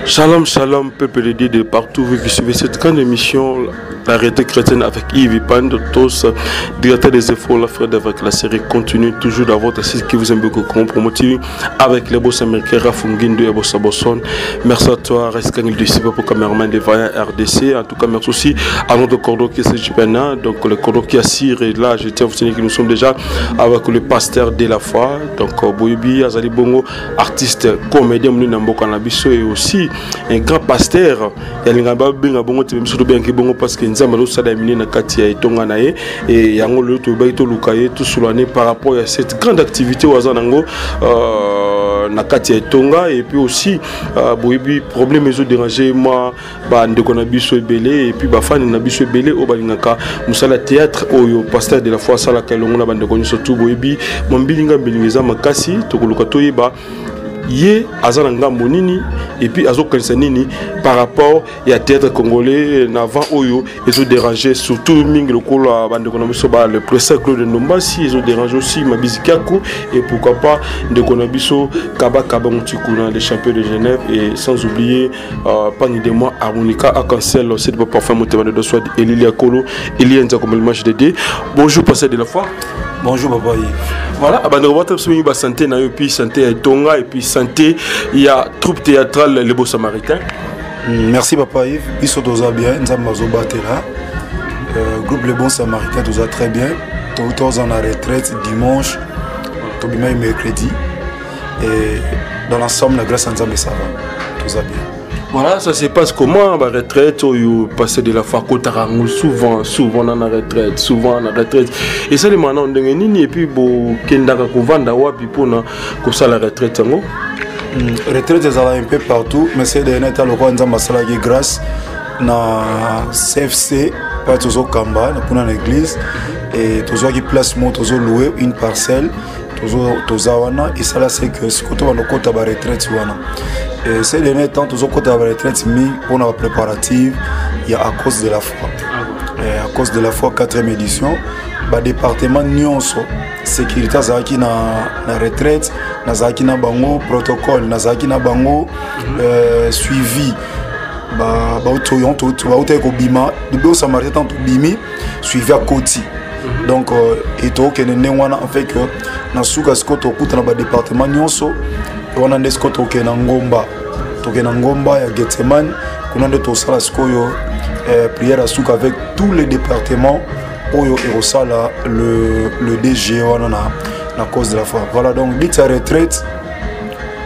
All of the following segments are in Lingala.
Shalom, shalom, peuple de Dieu de partout, vous qui suivez cette grande émission, la réalité chrétienne avec Yves Pando, tous, directeur des efforts, la frère avec la série continue toujours dans votre assise qui vous aime beaucoup, promotive avec les boss américains, Rafungindo et Bossa Bosson. Merci à toi, Reskangil du pour caméraman de Vaillant RDC. En tout cas, merci aussi à notre cordon qui est CGPNA, donc le cordon qui assire, et là, je tiens à vous signaler que nous sommes déjà avec le pasteur de la foi, donc Boyebi, Azali Bongo, artiste comédien monene na mboka na biso et aussi un grand pasteur yalinga babenga bongo te biso tobengaki bongo parce que nzambe azosala ya minene na kati ya etonga na ye e yango lelo toyebaki toluka ye tosolane par rapport ya cette grande activité oyo aza nango euh, na kati ya etonga et puis aussi euh, boyebi problème ezoderange mwa bandeko na biso ebele et puis bafani na biso ebele oyo balingaka mosala théâtre oyo pasteur de la foi asalaka elongo na bandeko nyonso tu boyebi mwa mbilinga mbilinga eza makasi tokoluka toyeba ye aza na ngambo nini et puis azokanisa nini par rapport ya théâtre congolais na vent oyo ezoderange surtout mingi lokola bandeko na biso ba le professeur claude ndombasi ezoderange aussi mabizi kiaku et pourquoi pas ndeko na biso kaba kaba motikuna le champion de genève et sans oublier Euh, pangi de moi harmonica arc-en-ciel c'est pas parfum motema de soit Elilia Kolo Elia Nzako l'image de Dieu bonjour pasteur de la foi bonjour papa Yves voilà abandeko bata biso mingi ba santé na yo puis santé ya etonga et puis santé ya troupe théâtrale le beau samaritain hmm, merci papa Yves biso toza bien nzambe azobatela euh, groupe le bon samaritain toza très bien toza na retraite dimanche tobimaki mercredi Et dans l'ensemble, la grâce à Nzambe, ça va. Tout ça bien. Voilà, ça se passe comment la retraite ou passer de la foi kotarango souvent souvent dans la retraite souvent na retraite et ça les maintenant ndenge nini et puis bo kendaka kovanda wapi pona kosala retraite yango hmm, retraite ezala un peu partout mais ces derniers temps lokola nzambe asalaki grâce na cfc mpe tozokamba na kuna na église et tozwaki place moko tozoloue une parcelle toza wana esala se que sikoyo tobanda kokota baretraite wana ces dernier temps tozokota baretraite mingi mpona bapréparative ya à cause de la foi ah à cause de la foi 4e édition badépartement nyonso sécurité azalaki na, na retraite nazalaki na bango protocole nazalaki na bango mm -hmm. euh, suivi bautaki kobima bibosamaritain ntango tobimi suivi akoti mhm. donc euh, etokokende ndenge wana en fait que na suka sikoyo tokutana badepartement nyonso wana nde sikoyo tokokende na ngomba tokende na ngomba ya getsemane kuna nde tosala sikoyo euh, prière ya suka avec tous les départements oyo ekosala le, le dg wana na, na cause de la foi voilà donc but ya retraite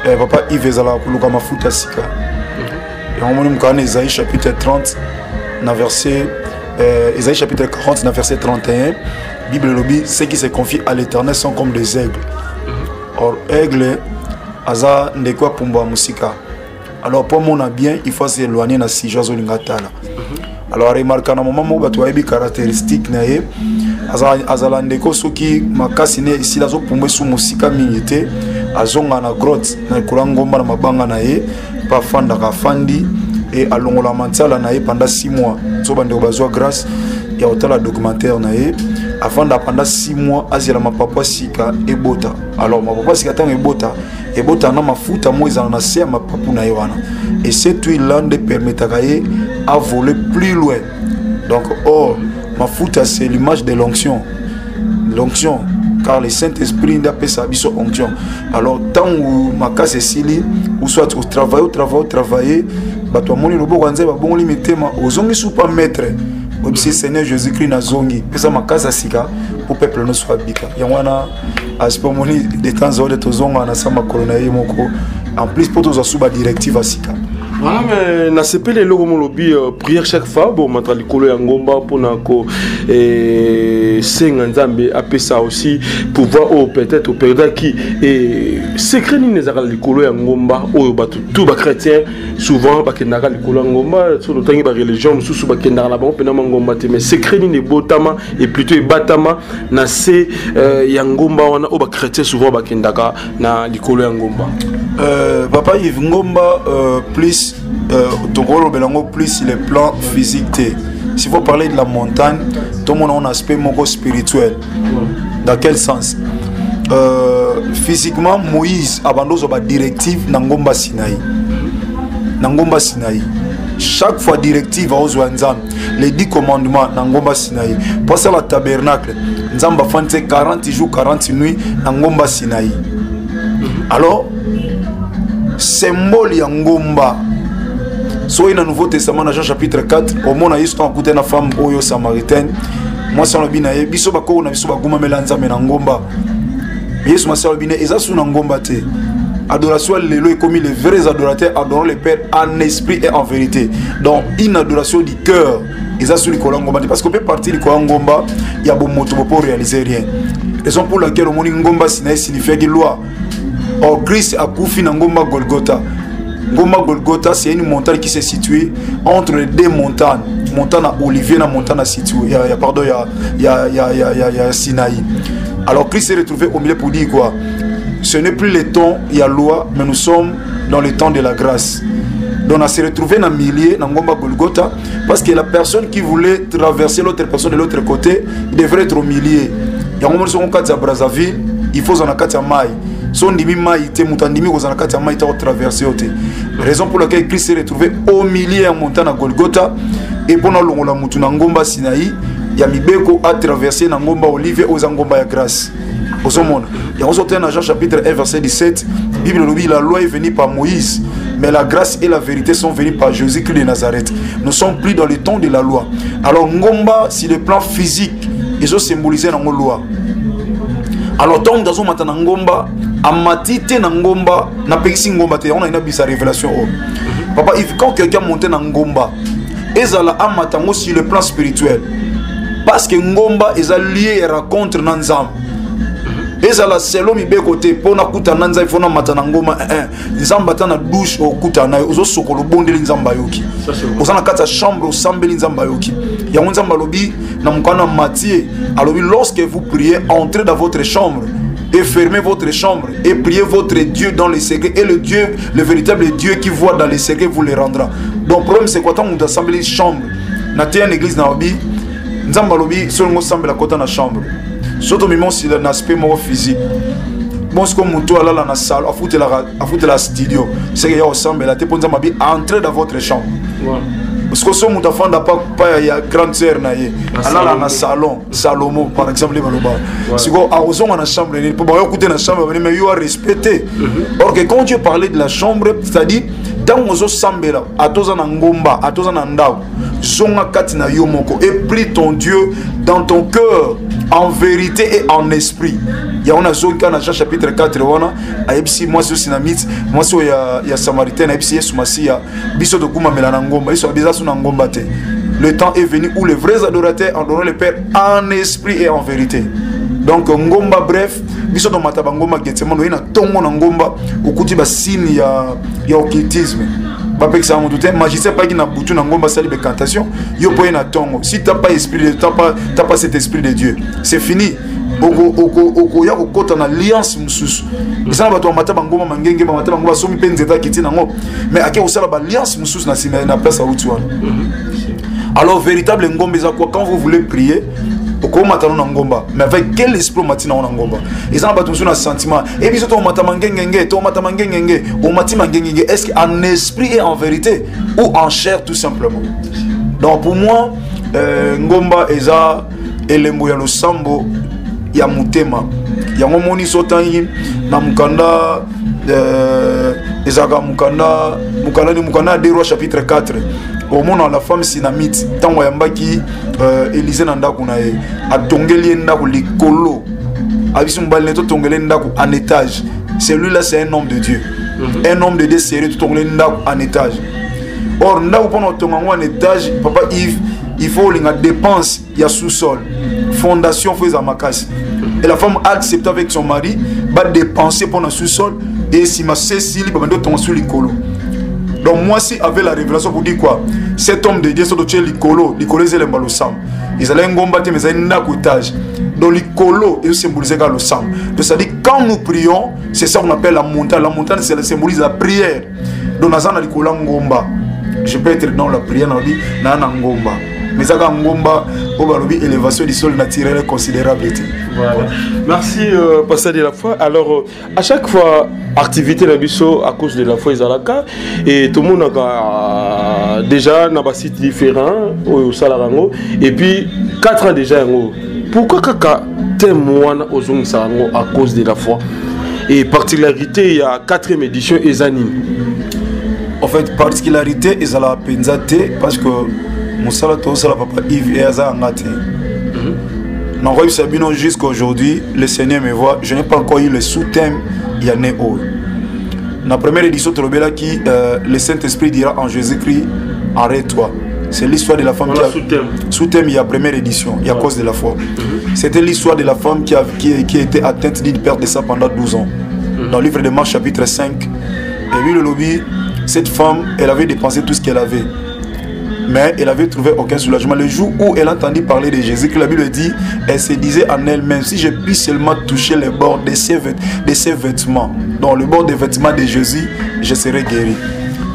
eh, papa yves ezalaka koluka mafuta sika mhm. yango moni mokanda ezali chapitre 30 na verset euh, Ésaïe chapitre 40 na verset 31 Bible elobi ceux qui se confient à l'éternel sont comme des aigles or aigle aza ndeko apumbwa mosika alors mpo amona bien il faut s'éloigner na sujet azolinga atala alors aremarka na moment moko bato bayebi caractéristique na ye azala ndeko soki makasi ne esili azopumbwa esu mosika mingi te azonga na grotte na likolo ya ngomba na mabanga na ye mpe afandaka afandi e alongola mantiala na ye pendant 6 mois so bandeko bazwa grâce ya kotala documentaire na ye afanda pendant 6 mois azela mapapu ya sika ebota alors mapapu ya sika ntango ebota ebota na mafuta moko ezala na se ya mapapu na ye wana et cette huile là nde permettaka ye avoler plus loin donc or mafuta c'est l'image de l'onction l'onction car le saint-esprit nde apesa biso onction alors ntango makasi esili ou soit otravaille otravaille otravaille bato bamoni loboko ya nzambe babongoli mitema ozongi supa maître oyebisi seigneur jésus christ nazongi pesa makasi ya sika mpo peuple nyonso abika yango wana aspe omoni de temps autre tozonga na sa makolo na ye moko en plus mpo tozwa su badirective ya sika Voilà, mais nasepeli eloko molobi euh, prière chaque fois bomata likolo ya ngomba mpona kosenga eh, nzambe apesa aussi pouvoir oyo peut-être operdaki e secret nini ezalaka likolo ya ngomba oyo bato tout bachrétien souvent bakendaka likolo ya ngomba so totangi bareligion mosusu bakendaka na bango mpena mangomba te mais secret nini ebotama et plutôt ebatama na se euh, ya ngomba wana oyo bachrétien souvent bakendaka na likolo ya ngomba euh, papa yves ngomba euh, plus euh, tokolobela yango plus le plan physique te s'il faut parler de la montagne tomona un aspect moko spirituel dans quel sens euh, physiquement moïse abanda ozwa badirective na ngomba sinaï. Na ngomba Sinaï. Chaque fois directive aozwa Nzambe, les 10 commandements na ngomba Sinaï. Mpo asala tabernacle, Nzambe afandisi 40 jours 40 nuits na ngomba Sinaï. Alors symbole ya ngomba, soki na Nouveau Testament, na Jean chapitre 4, omona Yesu ntango akutani na femme oyo samaritaine. Mwasi alobi na ye: biso bakoko na biso bagumamela Nzambe na ngomba. Yesu Masi alobi ne eza su na ngomba te. Adoration ya lelo ekomi: les vrais adorateurs adorent le Père en esprit et en vérité. Donc une adoration du cœur eza su likolo ya ngomba te, parce que ope partir likolo ya ngomba ya bomoto bopo réaliser rien. Raison pour laquelle omoni ngomba Sinaï signifiaki loi. Or Christ akufi na ngomba Golgotha. Ngomba Golgotha, c'est une montagne qui se situe entre les deux montagnes, montagne à Olivier na montagne à situ ya, pardon, ya Sinaï. Alors Christ s'est retrouvé au milieu pour dire quoi? Ce n'est plus le temps ya loi, mais nous sommes dans le temps de la grâce. Donc on s'est retrouvé dans le milieu, dans ngomba Golgotha, parce que la personne qui voulait traverser l'autre personne de l'autre côté, il devrait être au milieu. Yango moni, soko kati ya Brazzaville, il faut ozala na kati ya mai. So ondimi mai te, moto andimi kozala na kati ya mai te, akotraverse yo te. Raison pour laquelle Christ s'est retrouvé au milieu ya montagne na Golgotha, et mpona alongola motu na ngomba Sinaï ya mibeko, atraverse na ngomba Olivier oyo eza ngomba ya grâce. Ozomona yango, sotena na Jean chapitre 1 verset 17, Bible elobi: la loi est venue par Moïse, mais la grâce et la vérité sont venues par Jésus-Christ de Nazareth. Nous sommes plus dans le temps de la loi. Alors ngomba, sur le plan physique, ezosymbolize nango loi. Alors ntango moto azomata na ngomba, amati te na ngomba, napekisi ngomba te. Yango na inabisa révélation oyo, papa Yves. Quand quelqu'un monte na ngomba, ezala amata yango sur le plan spirituel, parce que ngomba eza lieu ya rencontre na Nzambe. Ezala selo mibeko te mpo nakutana na Nzambe, fo namata na ngomba. Nzambe ata na douche okutana na ye. Ozosokola, obondeli, Nzambe ayoki. Oza na kati ya chambre, osambeli, Nzambe ayoki. Yango Nzambe alobi na mokanda na Matthieu, alobi: lorsque vous priez, entrez dans votre chambre et fermez votre chambre et priez votre Dieu dans les secrets, et le Dieu, le véritable Dieu qui voit dans les secrets, vous le rendra. Donc problème, c'est quoi? Ntango moto asambeli chambre na te ya na église, na alobi Nzambe alobi: solingo osambela, kota na chambre. So tomemi osila na aspect moko physique. Bon, siko moto alala na salon, afutelaka studio, seke ya kosambela te, mpo Nzambe abi: entrez dans votre chambre. Parce que so moto afanda pa ya grande sœur na ye, alala na salon, Salomo par exemple, baloba siko akozonga na chambre nini? Mpo bayo kute na chambre bani, mais yo arespecte. Or que quand Dieu parlait de la chambre, c'est-à-dire ntango ozosambela, ata oza na ngomba, ata oza na ndako, zonga kati na yo moko et prie ton Dieu dans ton cœur, en vérité et en esprit. Yango nazongi kaka na Jean chapitre 4 wana, ayebisi mwasi oyo sunamite, mwasi oyo ya samaritaine, ayebisi Yesu Masiya: biso tokumamela na ngomba. Yesu alobi: eza so na ngomba te. Le temps est venu où les vrais adorateurs adorent le Père en esprit et en vérité. Donc ngomba, bref, biso tomata bangomba Getsemane, oye na ntongo na ngomba, okuti basigne ya occultisme. Bapekisaka motu te. Magicien apaki na butu na ngomba, asali baincantation. Yo mpo ye na ntongo, si t'as pas esprit de, t'as pas cet esprit de Dieu, c'est fini. Okoya kokɔta na alliance mosusu. Eza na bato bamata bangomba mangenge, bamata bango, basomi mpe nzete, akiti nango, mais ake kosala baalliance mosusu na nsima na place auti wana. Alors véritable ngomba eza quoi? Quand vous voulez prier, okomata no na ngomba, mais avec quel esprit omati nango na ngomba? Eza na bato mosusu na sentiment e biso tomata mangengenge, tomata mangengenge. Omati mangengenge, est ce que en esprit et en vérité ou en chair tout simplement? Donc pour moi, ngomba eza elembo ya losambo ya motema. Yango moni, so otangi na mokanda, ezalaka mokanda ni mokanda ya 2 Rois chapitre 4, omona la femme sunamite, ntango ayambaki Élysée na ndako na ye, atongeli ye ndako likolo, abisi mobali ne: totongeli ndako en étage. Celui-là, c'est un homme de Dieu, un homme de Dieu sérieux. Totongeli ndako en étage. Or ndako, mpona kotonga yango en étage, papa Yves, il faut olinga dépense ya sous-sol, fondation fo eza makasi. Et la femme a accepté avec son mari, badépenser mpona sous-sol, et nsima sesili, babandi otonga su likolo. Donc mwasi avait la révélation pour dire quoi? Cet homme de Dieu, soki totie likolo, likolo eza elemba losambo. Ezalaki ngomba te, mais ezali ndako étage. Donc likolo ezosymbolize kaka losambo. Donc c'est à dire, quand nous prions, c'est ça qu'on appelle la montagne. La montagne, c'est symbolise la prière. Donc naza na likolo ya ngomba, je peux être dans la prière, nalobi naa na ngomba. Mais ezaka ngomba oyo balobi élévation du sol naturel est considérable te. Voilà. Merci pasteur de la foi. Alors à chaque fois activité na biso à cause de la foi ezalaka et tout le monde a déjà na ba site différent oyo osalaka yango et puis 4 ans déjà yango. Pourquoi kaka thème wana ozongisa yango à cause de la foi et particularité ya 4e édition eza nini? En fait, particularité ezalaka mpenza te parce que mosala tozosala, papa Yves, e aza yanga te. Nakoyebisa bino, jusqu'à aujourd'hui, le Seigneur me voit, je n'ai pas encore eu le sous-thème ya ne oyo. Na première édition tolobelaki le Saint-Esprit dira en Jésus-Christ: arrête-toi. C'est l'histoire de la femme Voilà, qui a sous-thème. Sous-thème, il y a première édition, il y a cause de la foi. C'était l'histoire de la femme qui a été atteinte d'une perte de sang pendant 12 ans. Dans le livre de Marc chapitre 5, et lui le lobby, cette femme, elle avait dépensé tout ce qu'elle avait. Mais elle avait trouvé aucun soulagement. Le jour où elle a entendu parler de Jésus, que la Bible dit, elle se disait en elle-même: si je puis seulement toucher les bords de ses vêtements, dans le bord des vêtements de Jésus, je serai guéri.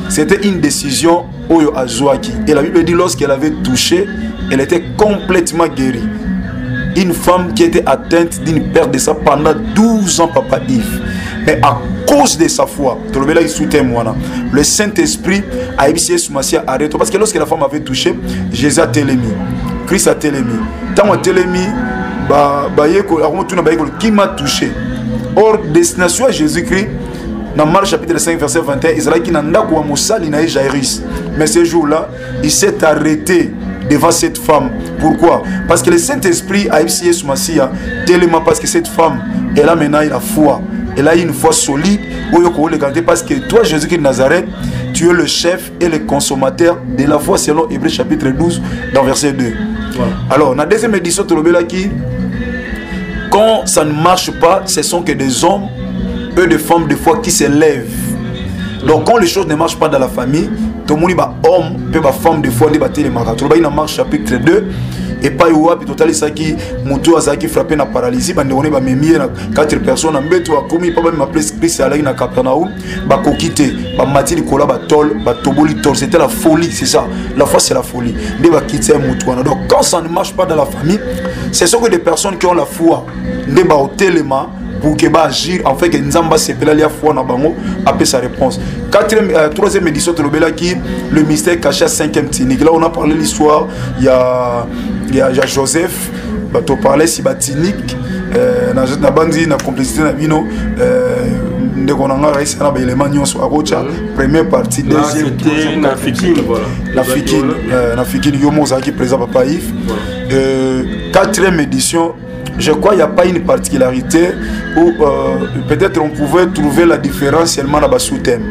C'était une décision oyo azwaki. Et la Bible dit, lorsqu'elle avait touché, elle était complètement guérie. Une femme qui était atteinte d'une perte de sang pendant 12 ans, papa Yves. Mais à cause de sa foi, le Saint-Esprit a émisé sur Massia, arrête. Parce que lorsque la femme avait touché, Jésus atelemi. Christ atelemi. Tant atelemi, ba, yeko, ba, yeko, qui m'a touché? Or, destination à Jésus-Christ, dans Marc chapitre 5, verset 21, ezalaki na ndako ya mosali na ye Jairus. Mais ce jour-là, il s'est arrêté devant cette femme. Pourquoi? Parce que le Saint-Esprit a essayé ce Massia tellement, parce que cette femme, elle a maintenant la foi. Elle a une foi solide. Parce que toi, Jésus-Christ de Nazareth, tu es le chef et le consommateur de la foi selon Hébreux chapitre 12, dans verset 2. Voilà. Alors, dans la deuxième édition, qui, quand ça ne marche pas, ce sont que des hommes et des femmes de foi qui s'élèvent. Donc, quand les choses ne marchent pas dans la famille, tout le monde ba homme pe ba femme de foi nde batelemaka. Tolobaki na Marc chapitre 2 epai wapi totalisaki moto azalaki frappé na paralysie, bandeko ne bamemi ye na 4 personnes na mbeto, akomi mpo bamema place Christ alaki na Capernaum, bakoki te, bamati likolo ya batole, batoboli tole. C'était la folie, c'est ça la foi, c'est la folie nde bakiti ya motu wana. Donc quand ça ne marche pas dans la famille, ce sont que des personnes qui ont la foi nde baotelema pour que baagir en fait que Nzambe asepela lia foi na bango, apesa réponse. Quatrième, troisième édition, tolobelaki le mystère caché à cinquième tunique. Là, on a parlé l'histoire, il y a Joseph, bato parlait si batunique na bandi na complicité na bino, ndeko na nga raisi na baélément nyonso akotya première partie, Là, deuxième, c'était troisième, na quatrième. Fikine, voilà. Na Fikine, na Fikine, yo mo ozalaki présent, papa Yves. Quatrième édition, je crois qu'il n'y a pas une particularité où peut-être on pouvait trouver la différence seulement dans le sous-thème.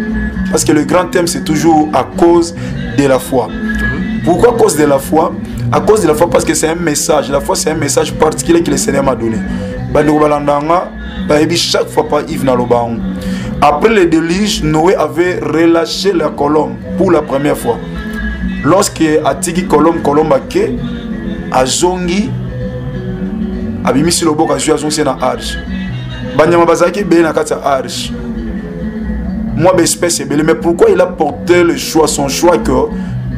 Parce que le grand thème, c'est toujours à cause de la foi. Pourquoi à cause de la foi? À cause de la foi, parce que c'est un message. La foi, c'est un message particulier que le Seigneur m'a donné. Bandeko balandanga, bayebi chaque fois pas Yves naloba yango. Après le déluge, Noé avait relâché la colombe pour la première fois. Lorsque atiki colombe, colombe ake, azongi, abimisi loboko, azwi, azongisi na arche. Banyama bazalaki ebele na kati ya arche, mwa baespèce ebele. Mais pourquoi il a porté le choix, son choix que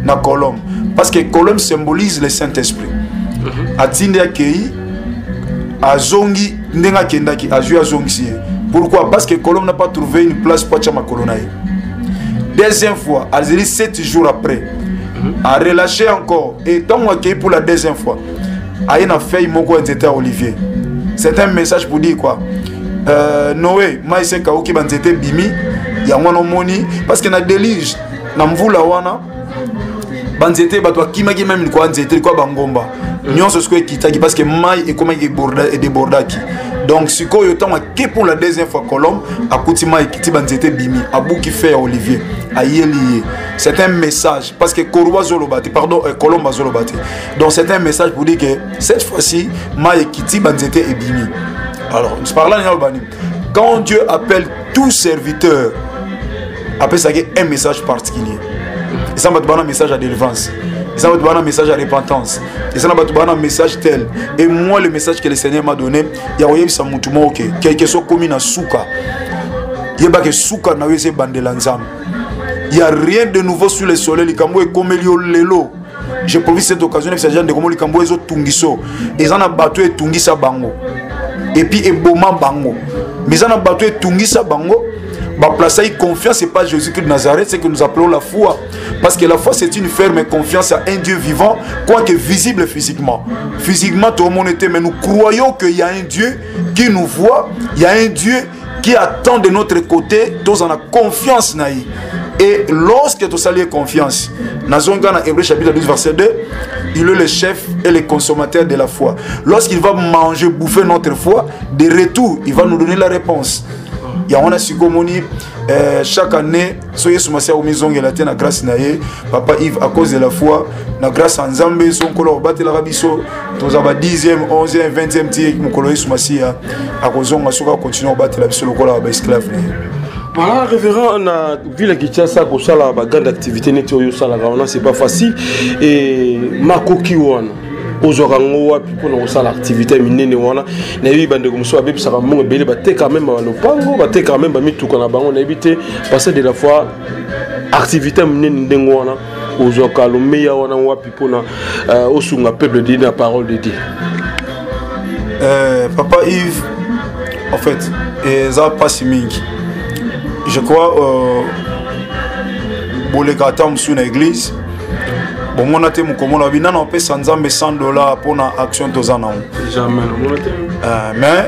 na colombe? Parce que colombe symbolise le Saint-Esprit. Atindi, akei, azongi ndenge akendaki, azwi, azongisi ye. Pourquoi? Parce que colombe n'a pas trouvé une place po atya makolo na ye. Deuxième fois, azeli 7 jours après, a relâché encore, et ntango akei pour la deuxième fois, aye na feuille moko ya nzete ya olivier. C'est un message pour dire quoi? Noé, mai se ekauki, banzete ebimi. Yango wana omoni, parce que na déluge, na mvula wana, banzete, bato bakimaki même likolo ya nzete, likolo ya bangomba nyonso. Sikoyo ekitaki parce que mai ekomaki edébordaki. Donc sikoyo, ntango ake pour la deuxième fois, colombe akuti mai ekiti, banzete ebimi, abuki feuille ya olivier, ayeli ye. C'est un message, parce que korobo azoloba te, pardon, colombe azoloba te. Donc c'est un message pour dire que cette fois-ci mai ekiti, banzete ebimi. Alors par là, nini nini, quand Dieu appelle tout serviteur, apesaki un message particulier. Eza bato bana message ya délivrance, eza bato bana message ya repentance, eza na bato bana message tel. Et moi, le message que le Seigneur m'a donné ya koyebisa motu moko ke quelque so komi na suka, yebake suka na yo eza ebandela Nzambe. Y a rien de nouveau sous le soleil. Likambo ekomeli yo lelo, Je profite cette occasion nayebisa deja ndeko mo likambo ezotungiso eza na bato etungisa bango et puis eboma bango, mais eza na bato etungisa bango baplaçaki confiance et pas Jésus-Christ de Nazareth, c'est que nous appelons la foi. Parce que la foi, c'est une ferme confiance à un Dieu vivant, quoique visible physiquement. Physiquement, tout le monde était, mais nous croyons qu'il y a un Dieu qui nous voit, il y a un Dieu qui attend de notre côté, tous en a confiance naï. Et lorsque tu salues confiance, dans Hébreu chapitre 12 verset 2, il est le chef et le consommateur de la foi. Lorsqu'il va manger, bouffer notre foi, de retour, il va nous donner la réponse. Yango wana sikoyo omoni chaque année so Yesu Masiya akomizongela te na grâce na ye, papa Yves, à cause de la foi, na grâce ya Nzambe, so Nkolo akobatelaka biso, toza ba 10e, 11e, 20e ti mokolo Yesu Masiya akozonga, soki akontinue kobatela biso lokola baesclave na ye. Voilà, révérend, na ville ya Kinshasa, kosala bagrande activité neti oyo osalaka wana, c'est pas facile. E makoki wana ozwaka yango wapi mpona kosala activité minene wana? Nayebi bandeko mosusu babebisaka mbongo ebele, bateka meme balopango, batekaka meme bamituka na bango. Nayebi te, parce de la fois activité minene ndenge wana, ozwaka lomeya wana wapi mpona osunga peuple de na parole de Dieu? Papa Yves, en fait eza mpasi mingi. Je crois boleka ata mosusu na église, bomona te mokomona babi nana opesa Nzambe 100 $ mpona action toza nango. Mais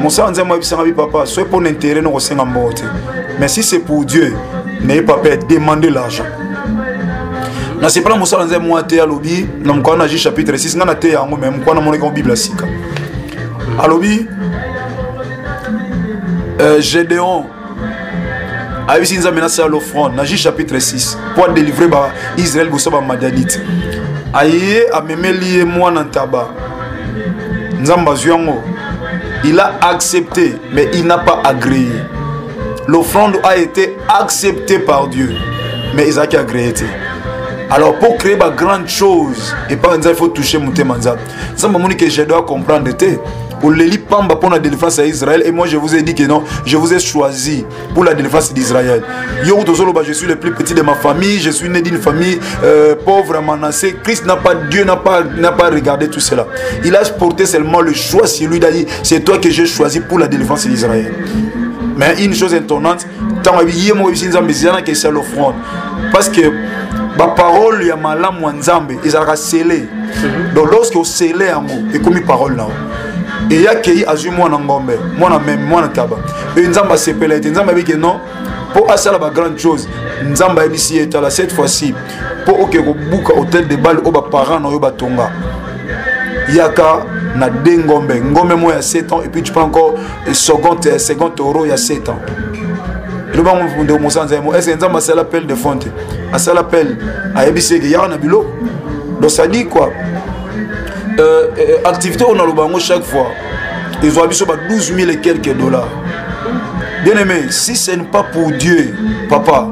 mosala Nzambe ayebisanga bi: "Papa, soki mpona intérêt no kosenga mbongo te, mais si c'est pour Dieu, n'ayez pas peur, demandez l'argent." Nasepela mosala Nzambe mwa te. Alobi na mokolo na Juge chapitre 6, ngai na te yango, mais mokolo namonaki yango Bible ya sika. Alobi Gédéon ayebisi Nzambe: "Nasala l'offrande." Na Juge chapitre 6, po adélivre baIsrael boso bamadianite, aye amemeli ye mwana ntaba. Nzambe azwi yango, il a accepté, mais il n'a pas agréé. L'offrande a été acceptée par Dieu, mais ezalaki agréé te. Alors, pour créer ba grande chose epai Nzambe, il faut toucher motema Nzambe. Nzambe amoni que je dois comprendre te, oleli pamba pour la délivrance à Israël, et moi je vous ai dit que non, je vous ai choisi pour la délivrance d'Israël. Yo tozoloba: "Je suis le plus petit de ma famille, je suis né d'une famille pauvre à Manassé." Christ n'a pas, Dieu n'a pas regardé tout cela. Il a porté seulement le choix sur lui, il a dit: "C'est toi que j'ai choisi pour la délivrance d'Israël." Mais une chose étonnante, ntango ye moko yebisi Nzambe eza na question l'offrande, parce que baparole ya malamu ya Nzambe ezalaka scellé. Donc lorsque osceller yango, ekomi parole na yo. Eyakei, azwi mwana ngombe, mwana meme, mwana taba e Nzambe asepela ete Nzambe ayebiki non, mpo asala bagrande chose. Nzambe ayebisi ye: "Tala, cette fois-ci, mpo oke kobuka autel de Baal oyo baparent na oyo batonga, yaka na deux ngombe, ngombe moko ya 7 ans, et puis tu prends encore second taureau ya 7 ans." Elobango ndeko mosala Nzambe mo, est-ce Nzambe asala appel de fonds te? Asala appel, ayebisi eke yaka na biloko. Donc ça dit quoi? Activité oyo naloba yango chaque fois, ezwa biso ba 12 000 et quelques dollars. Bien aimé, si ce n'est pas pour Dieu, papa,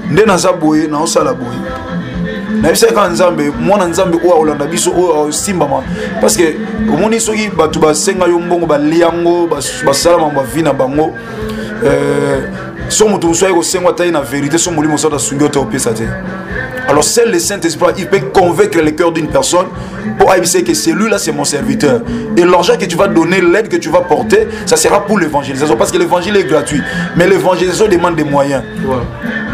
nde naza boye, naosala boye, nayebisaki kaka Nzambe, mwana Nzambe oyo akolanda biso, oyo asimbama, parce que omoni soki bato basenga yo mbongo, balia yango, basala mambo ya vie na bango. So moto mosusu aye kosenga ata ye na vérité, so molimo mosusu asungi yo te, opesa te. Alors seul le Saint-Esprit, il peut convaincre le cœur d'une personne pour ayebisa que celui-là, c'est mon serviteur, et l'argent que tu vas donner, l'aide que tu vas porter, ça sera pour l'évangélisation, parce que l'évangile est gratuit, mais l'évangélisation demande des moyens.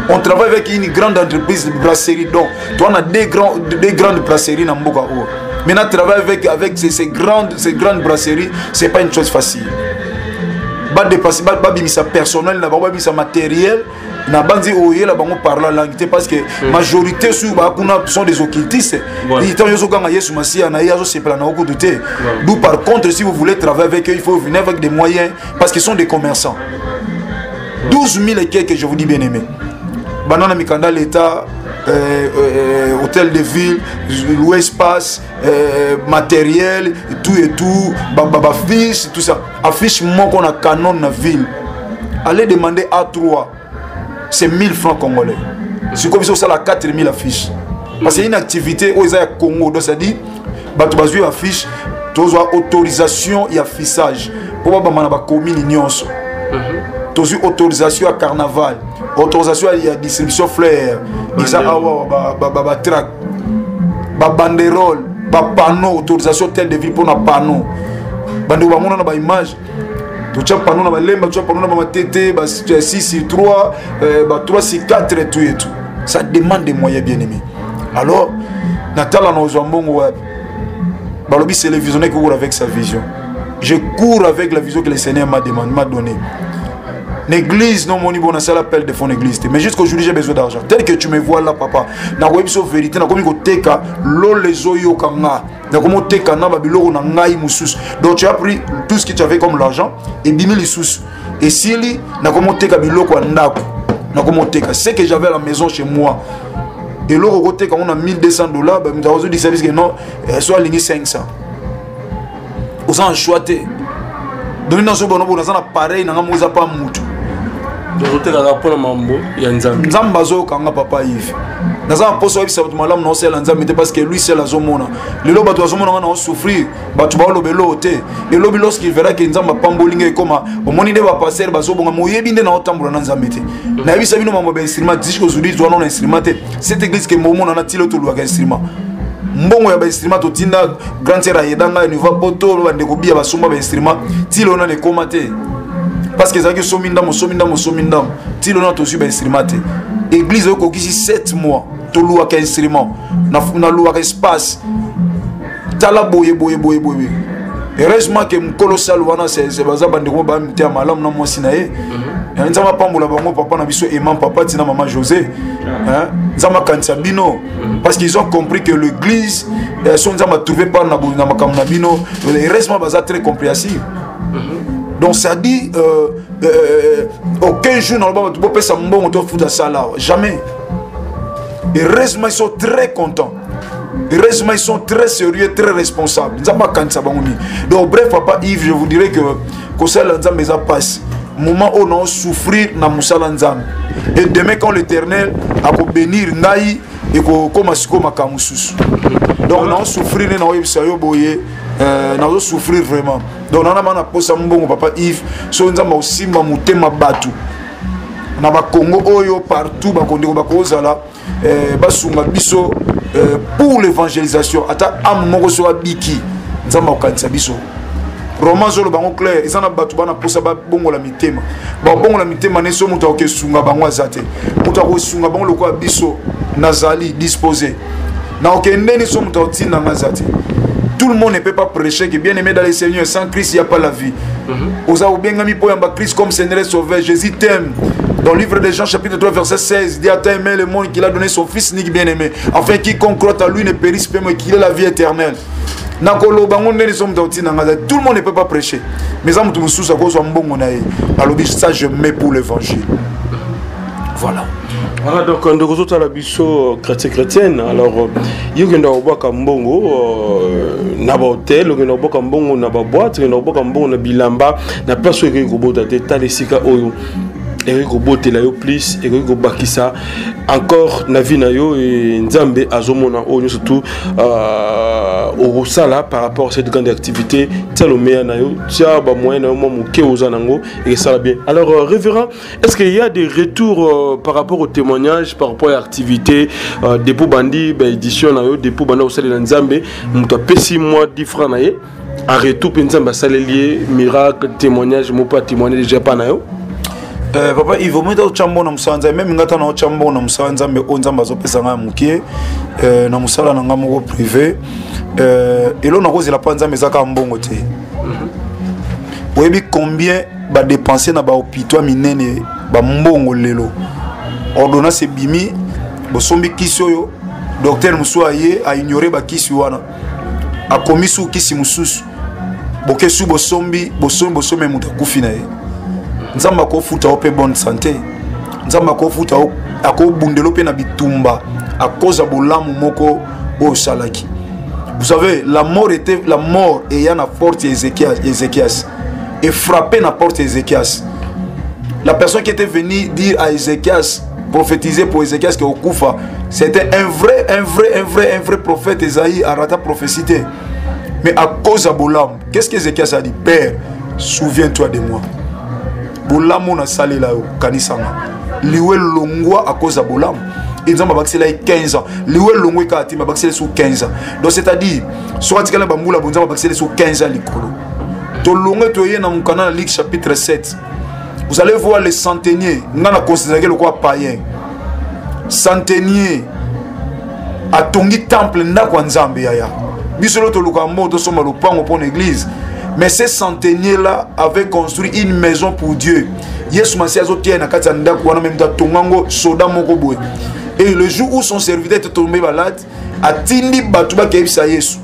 On travaille avec une grande entreprise de brasserie. Donc toi, on a des grandes brasseries dans mboka oyo. Maintenant, travailler avec ces grandes brasseries, c'est pas une chose facile. Badépense, babimisa personnel na bango, babimisa matériel na banzi oyela bango par la langue te, parce que majorité sur bakuna sont des occultistes. Ntango ozokanga Yesu Masiya na ye, azosepela na okutu te. D'où par contre, si vous voulez travailler avec eux, il faut venir avec des moyens, parce qu'ils sont des commerçants. 12 000 et quelques, je vous dis, bien aimé, banana mikanda, l'état, hôtel de ville, louer espace, matériel, tout et tout, bafiche, tout ça. Affiche moko na canon na ville, allez demander, A3 c'est 1000 francs congolais. Sikoyo biso osala 4000 affiches, parce que une activité oyo eza ya Congo. Donc c'est à dire bato bazwi affiche, tozwa autorisation ya affichage mpo babamba na bacommune nyonso. Tozwi autorisation ya carnaval, autorisation ya distribution fleur, eza awa batract. Ba banderole, ba panneau, autorisation hôtel de ville mpona panneau. Bandeko bamona na baimage, totya panneau na balemba, totya panneau na bamatete, ba 6 sur 3, ba 3 sur 4 et tout et tout. Ça demande des moyens, bien aimé. Alors natala na ozwa mbongo wapi? Balobi, c'est le visionnaire qui court avec sa vision. Je cours avec la vision que le Seigneur m'a demandé, m'a donné. L'église, non, mon niveau, c'est l'appel de fond église. Mais jusqu'aujourd'hui, j'ai besoin d'argent. Tel que tu me vois là, papa, nakoyebi biso vérité, nakomi koteka lolo ezoyoka nga, nakomi koteka na babiloko na ngai mosusu. Donc tu as pris tout ce que tu avais comme l'argent, ebimi lisusu, esili. Nakomi koteka biloko ya ndako, nakomi koteka ce que j'avais à la maison chez moi. Eloko okoteka ngo na 1200 $, bamoto akozodisa biso ke non, so alingi 500, oza na choix te. Donc nazobona bo naza na pareil na nga moko, eza pa mutu. Ozotekaka mpona mambo ya Nzambe. Nzambe azokanga, papa Yves. Naza na mposa oyebisa bato malamu na osala Nzambe te, parce que lui seul azomona. Lelo bato bazomona nga na osouffrir, bato baoloba eloo te. Elobi, lorsqu'il verra ke Nzambe apamboli nga, ekoma omoni nde bapaster bazobonga, moyebi nde na otambola na Nzambe te. Nayebisa bino mambo ya bainstrument. Jusqu'aujourd'hui towana na instrument te. Cette église ke momona na tilo, tolwaka instrument, mbongo ya bainstrument totinda grande sœur ayeda ngai niveau poto, bandeko biya basomba bainstrument, tilo nano ekóma te, parce que ezalaki osomi ndambo, osomi ndambo, osomi ndambo, tilo nano tozwi bainstrument te. Église oyo ekokisi 7 mois, toluwaka instrument, naluwaka espace. Tala boye boye boye boye. Heureusement ke mokolo sale wana baza bandeko bamite ya malamu na mwasi na ye. Nzambe apambola bango, papa na biso Eman, papa tina mama José. Nzambe akanisa bino, parce qu'ils ont compris que l'église so Nzambe atrouve pas na makambo na bino. Heureusement baza très compréhensif. Donc ça dit aucun jour naloba bato bopesa mbongo tofuta sala awa, jamais. Heureusement ils sont très contents, heureusement ils sont très sérieux, très responsables. Nzambe akanisa bango mingi. Donc bref, papa Yves, je vous dirais que kosalela Nzambe eza pasi. Moment oyo naosouffrir na mosala Nzambe, et demain quand l'Éternel akobénir ngai, ekokóma sikoyo makambo mosusu. Donc naosouffrir nde naoyebisa yo boye, nazosouffrir vraiment. Donc nana ma naposa mbongo, papa Yves. So Nzambe akosimba motema bato na bakongo oyo partout, bakondeko bakozala, basunga biso pour l'évangélisation. Ata âme moko soki abiki, Nzambe akokanisa biso. Roman azoloba bango clair, eza na bato bana mposa babongola mitema, babongola mitema ne. So moto akokesunga bango aza te, moto akosunga bango lokola biso, nazali disposé na okendeni. So moto akotinda aza te. Tout le monde ne peut pas prêcher que, bien aimé dans le Seigneur, sans Christ il n'y a pas la vie. Oza obengami po yamba Christ comme Seigneur et Sauveur. Jésus t'aime. Dans le livre de Jean chapitre 3 verset 16, dit: a tant aimé le monde qu'il a donné son fils unique bien-aimé, afin quiconque croit à lui ne périsse pas mais qu'il ait la vie éternelle. Nakoloba ngo ndeni so moto akotinda ngai. Tout le monde ne peut pas prêcher, mais eza moto mosusu akozwa mbongo na ye, alobi: ça, je mets pour l'évangile. Voilà. Voilà, donc ndeko ozotala biso, chrétien, chrétienne, alors yo okenda kobwaka mbongo na bahotel, okenda kobwaka mbongo na baboite, okenda kobwaka mbongo na bilamba, na place oyo ekoki kobota te. Tala esika oyo ekoki kobotela yo plus, ekoki kobakisa encore na vie na yo. E Nzambe azomona oyo nyonso tu okosala par rapport à cette grande activité. Tia lomeya na yo, tia bamoyen na yo mwa moke oza nango, ekesala bien. Alors révérend, est-ce qu'il y a des retours par rapport au témoignage, par rapport à l'activité depuis bandi ba édition na yo, depuis banda osalela Nzambe, moto apesi mwa 10 francs na ye en retour mpe Nzambe asaleli ye miracle, témoignage moko atémoigne déjà pa na yo? Papa Yves, omoi otya mbongo na mosala Nzambe, même nga ta na otya mbongo na mosala Nzambe oyo Nzambe azopesa ngai ya mokie na mosala na ngai moko privé, eloko nakozela mpa Nzambe eza kaka mbongo te. Oyebi combien badepense na bahôpitaux ya minene bambongo? Lelo ordonnance ebimi, bosombi kisi oyo, docteur mosusu aye aignore bakisi wana, akomi su kisi mosusu, boke su bosombi, bosombi, bosombi, moto akufi na ye. Nzambe akofuta yo mpe bonne santé, Nzambe akofuta yo, akobundela mpe na bitumba akoza bolamu moko oyo osalaki. Vous savez, la mort était, la mort eya na porte ya Ézéchias, Ézéchias et frappé na porte ya Ézéchias. La personne qui était venue dire à Ézéchias, prophétiser pour Ézéchias que okufa, c'était un vrai, un vrai, un vrai, un vrai prophète. Esaïe arata prophétie te, mais à cause ya bolamu, qu'est-ce que Ézéchias a dit? Père, souviens-toi de moi, bolamu nasalela yo, kanisanga. Liwe longwa à cause ya bolamu. E Nzambe abakisela ye 15 ans. Liwa elongwe kaka te, mais abakisela ye so 15 ans. Donc c'est-à-dire soki atikali na bambula bo, Nzambe abakisela ye so 15 ans likolo. Tolongwe, toye na mokanda na Luc chapitre 7. Vous allez voir les centeniers. Nga na considéraki lokola païen. Centenier atongi temple, ndako ya Nzambe. Yaya, biso lo toluka mbongo tosomba lopango mpo na église, mais ces centeniers là avaient construit une maison pour Dieu. Yesu Masi azoteya na kati ya ndako wana, meme atonga yango soda moko boye. Et le jour où son serviteur était tombé malade, atindi bato bakeyebisa Yesu.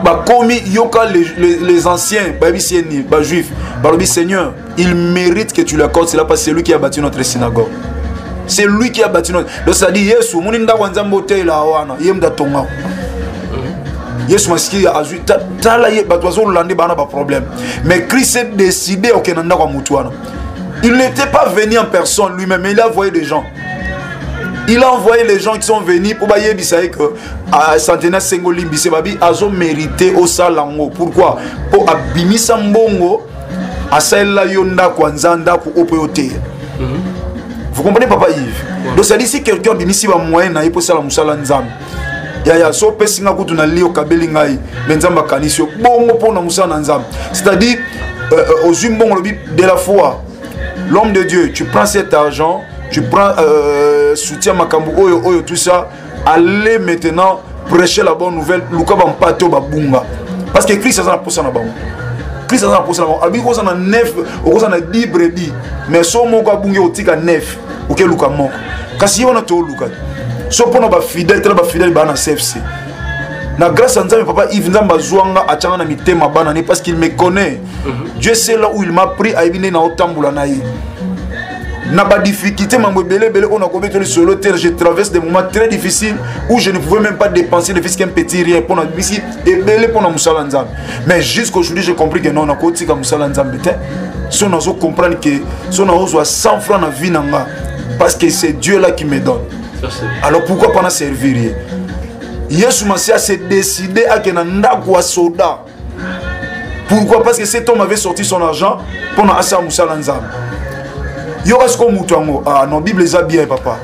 Bakomi, yoka, les anciens bayebisi ye nini? Bajuif balobi: "Seigneur, il mérite que tu lui accordes cela parce que c'est lui qui a bâti notre synagogue, c'est lui qui a bâti notre." Donc c'est-à-dire Yesu omoni ndako ya Nzambe oteyela wana, ye moto atonga. Yesu Masiki azwi, tala ye, bato bazolanda bana baproblème, mais Christ s'est décidé okende na ndako ya motu wana. Il n'était pas venu en personne lui-même, mais il a envoyé des gens. Il a envoyé les gens qui sont venus pour bayebisa ye que centenaire sengo limbise babi azomérite osala yango. Pourquoi? Mpo abimisa mbongo, asalela yo ndako ya nza ndako oyo mpo yo teya. Vous comprenez, papa Yves? Ouais. Donc c'est-à-dire si quelqu'un abimisi bamoyen na ye mpo osala mosala Nzambe, yaya, so opesi nga kutu na li, okabeli ngai, me Nzambe akanisi yo bongo mpo na mosala na Nzambe. C'est-à-dire ozwi mbongo, olobi de la foi, l'homme de Dieu, tu prends cet argent, tu prends soutien makambo oyo oyo, tout ça, allez maintenant prêcher la bonne nouvelle, luka bampate oyo babunga, parce que Christ aza na posa na bango. Christ aza na posa na bango. Alobi okoza na 9, okoza na 10 brebis, mais so moko abungi, otika 9, okeluka moko. Kasi ye wana tooluka so mpona bafidèle. Tala bafidèle baa na CFC na grâce ya Nzambe. Papa Yves, Nzambe azwanga, atianga na mitema bana ne parce qu'il me connaît. Dieu sait là où il m'a pris. Ayebi nde naotambola na ye na badifficulté, mambo ebele ebele oyo nakobeteli lisolo te. Je traverse des moments très difficiles où je ne pouvais même pas dépenser ne fût qu'un petit rien mpona bisi ebele mpona mosala Nzambe. Mais jusqu'aujourd'hui, j'ai compris que non, nakotika mosala Nzambe te. So nazo comprendre que so naozwa 100 francs na vie na nga, parce que c'est Dieu là qui me donne, alors pourquoi pas na servir ye? Yesu Masiya s'est décidé akende na ndako ya soda. Pourquoi? Parce que cet homme avait sorti son argent mpona asala mosala Nzambe. Yoka sikoyo moto yango. Ah non, Bible eza bien, papa.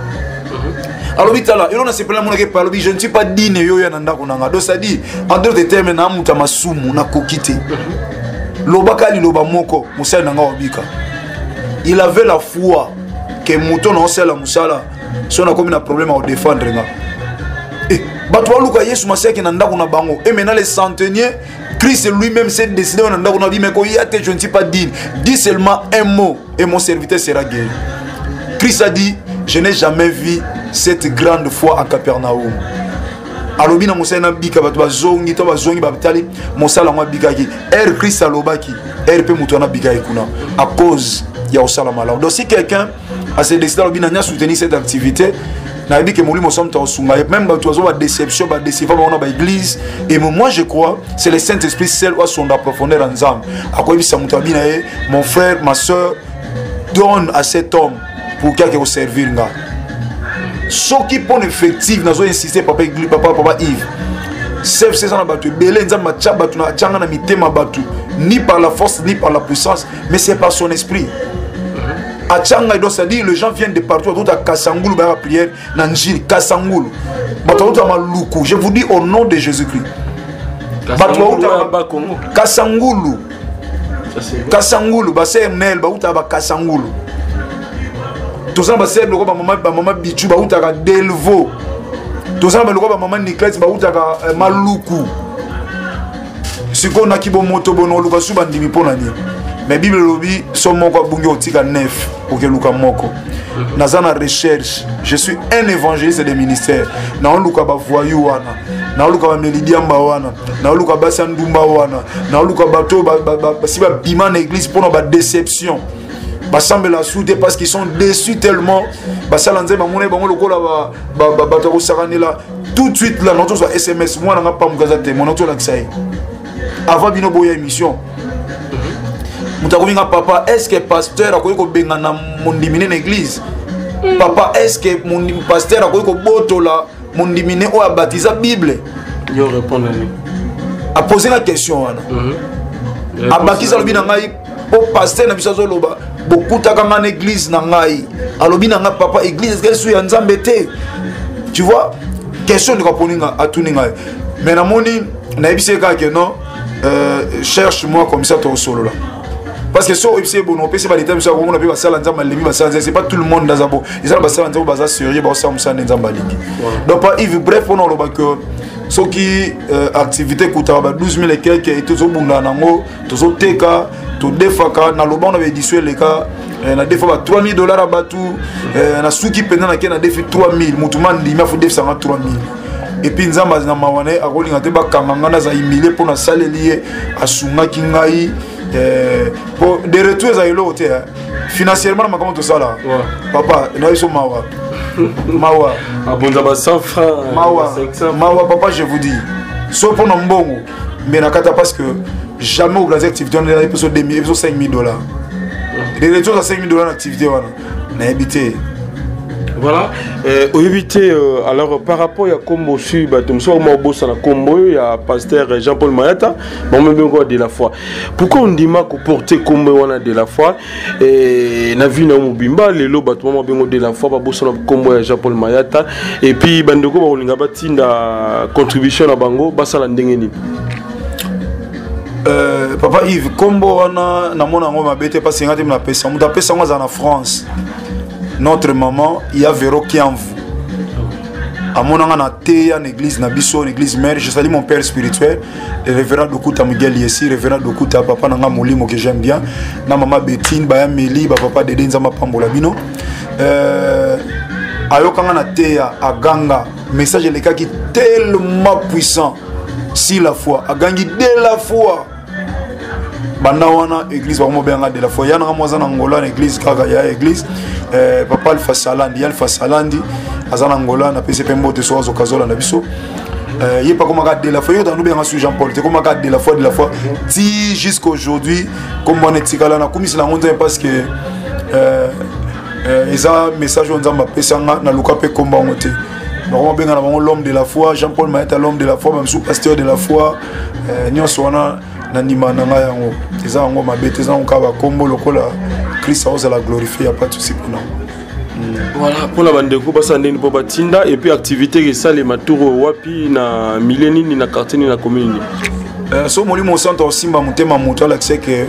Alobi tala elo nasepela, namonaki epa alobi: "Je ne suis pas digne yo oya na ndako na nga." Donc c'est-à-dire, en d'autres termes, na moto ya masumu, nakoki te. Lobaka liloba moko, mosali na nga wabika. Il avait la foi ke moto na osala mosala, so nakomi na problème ya kodéfendre nga. Eh, bato baluka Yesu Masiaki na ndako na bango. Et maintenant les centeniers, Christ lui-même s'est décidé na ndako na bi, mais koya te, je ne suis pas digne. Dis seulement un mot et mon serviteur sera guéri. Christ a dit: "Je n'ai jamais vu cette grande foi à Capernaum." Alobi na mosali nabika. Bato bazongi to bazongi, batali mosala yango abikaki. Ere Christ alobaki, ere mpe moto wana abikaki kuna à cause ya kosala malamu. Donc si quelqu'un a se décidé, alobi nani soutenir cette activité, nayebi ke molimo somo tokosunga ye. Même bato bazo badéception, badécevoir bango na baéglise. Et moi je crois, c'est le Saint Esprit seul oyo asonda profondeur ya Nzambe, akoyebisa moto abi na ye: "Mon frère, ma soeur, donne à cet homme pour que ake koservir nga." Soki mpona effective, nazo insiste, papa, papa, papa Yves, CFC eza na bato ebele. Nzambe atya bato, atyanga na mitema bato, ni par la force ni par la puissance, mais c'est par son esprit atyanga. Donc c'est-à-dire les gens viennent de partout. Bato Kasangulu bayaka prière na Njili Kasangulu, bato bauta Maluku. Je vous dis au nom de Jésus Christ, bato bauta Kasangulu, Kasangulu, bacmnl bautaka bakasangulu. Toza na basere lokola bamama Bichu, bautaka Delvo. Toza na baloko bamama Niclet, bautaka Maluku. Sikoyo naki bomoto bono oluka su bandimi mpo na nini? Mais Bible elobi so moko abungi, otika 9, okeluka moko. Naza na recherche, je suis un évangéliste de ministère. Naoluka bavoyu wana, naoluka bamelidiamba wana, naoluka basi ya ndumba wana, naoluka bato basi babima na église mpona badéception, basambela su te parce qu'ils sont déçus tellement basala Nzambe, bamona bango lokola bato ya kosakanela. Tout de suite là natozwa SMS, mwana nga pambuka aza te, mwana tolakisa ye avant bino boya émission. Moto akomi nga: "Papa, est ce que pasteur akoki kobengana mondimine na église? Papa, est ce que pasteur akoki kobotola mondimine oyo abatiza Bible?" Yo répondre nini? Apose nga question wana. Abakisi, alobi na ngai mpo pasteur na biso azoloba. Bokutaka nga na église na ngai, alobi na nga papa, église ezali su ya Nzambe te. Tu vois, question ndeko aponi nga, atuni ngai, mais namoni nayebisi ye kaka ke non, cherche moi comme ça tosolola, parce que so oyebisi ye bono, opesi badeta biso, akomona mpe basala Nzambe alembi basala Nzambe. C'est pas tout le monde aza bo, eza na basala Nzambe baza sérieux, baosala mosala nde Nzambe alingi. Donc pa Yves, bref, mpona oloba que soki activité ekutaka ba 12 000 et quelque, tozobunda nango, tozoteka, todefaka. Naloba na baédition eleka, na defa ba 3000 $ ya bato. Nasuki mpenza, nake na defi 3000, motu ma ndimi afu defisanga 3000. Et puis Nzambe na mawa na ye, akolinga te bakanga ngai, naza humilie mpo nasaleli ye, asungaki ngai. Po de retour eza eloko te financièrement na makambo tosala. Papa na biso, mawa, mawa. Abonza ba 100 francs. Mawa, mawa papa, je vous dis, so mpona mbongo mbe na kata, parce que jamais organiser activité wana epeso 2000, epeso 5000 $. De retour za 5000 $ na activité wana, nayebi te. Voilà, oyebi te. Alors par rapport ya kombo su, bato mosusu bakoma kobosana kombo oyo ya pasteur Jean-Paul Mayata, bamobengoko de la foi. Pourquoi ondima koporte kombo wana de la foi na vie na yo mobimba? Lelo bato mama bengo de la foi, babosana kombo ya Jean-Paul Mayata. Et puis bandeko bakolinga batinda contribution na bango, basala ndenge nini? Papa Yves, kombo wana namona yango mabe te, mpasi nga te napesa. Moto apesa yango aza na France, notre maman ya Vero Kiamvu. Amonanga na teya na église na biso, na église mère. Je salue mon père spirituel, le révérend Dokuta Miguel Yesi, révérend Dokuta, papa nanga molimo que j'aime bien, na mama Bettine baya Meli, bapapa Dede, Nzambe apambola bino. Ayokanga na teya, aganga, message elekaki tellement puissant si la foi, agangi de la foi. Banda wana église bango benga de la foi. Ya nanga mwa aza na Ngola, na église kaka ya église, papa Alpha Salandi, ya Alpha Salandi aza na Ngola, napesi mpe mbote so azoka azolanda biso. Ye pa komaka de la foi, yo tando benga su Jean Paul te, komaka de la foi, de la foi ti jusqu'aujourd'hui. Kombo wana etikala, nakumisela yango Nzambe, parce que eza message oyo Nzambe apesanga. Naluka mpe kombo yango te, bango babenga na bango l'homme de la foi, Jean Paul Mayata, l'homme de la foi, bamosusu pasteur de la foi. Nyonso wana na ndima na ngai, yango eza yango mabe te, eza yango kaka bakombo lokola Christ aozala glorifie, ya pas de souci mpona. Voilà, mpona bandeko basala ndeni mpo batinda? Et puis activité esalema tour oyo wapi, na milieu nini, na quartier nini, na commune nini? So Molimo Santo osimba motema moto, alakisa ke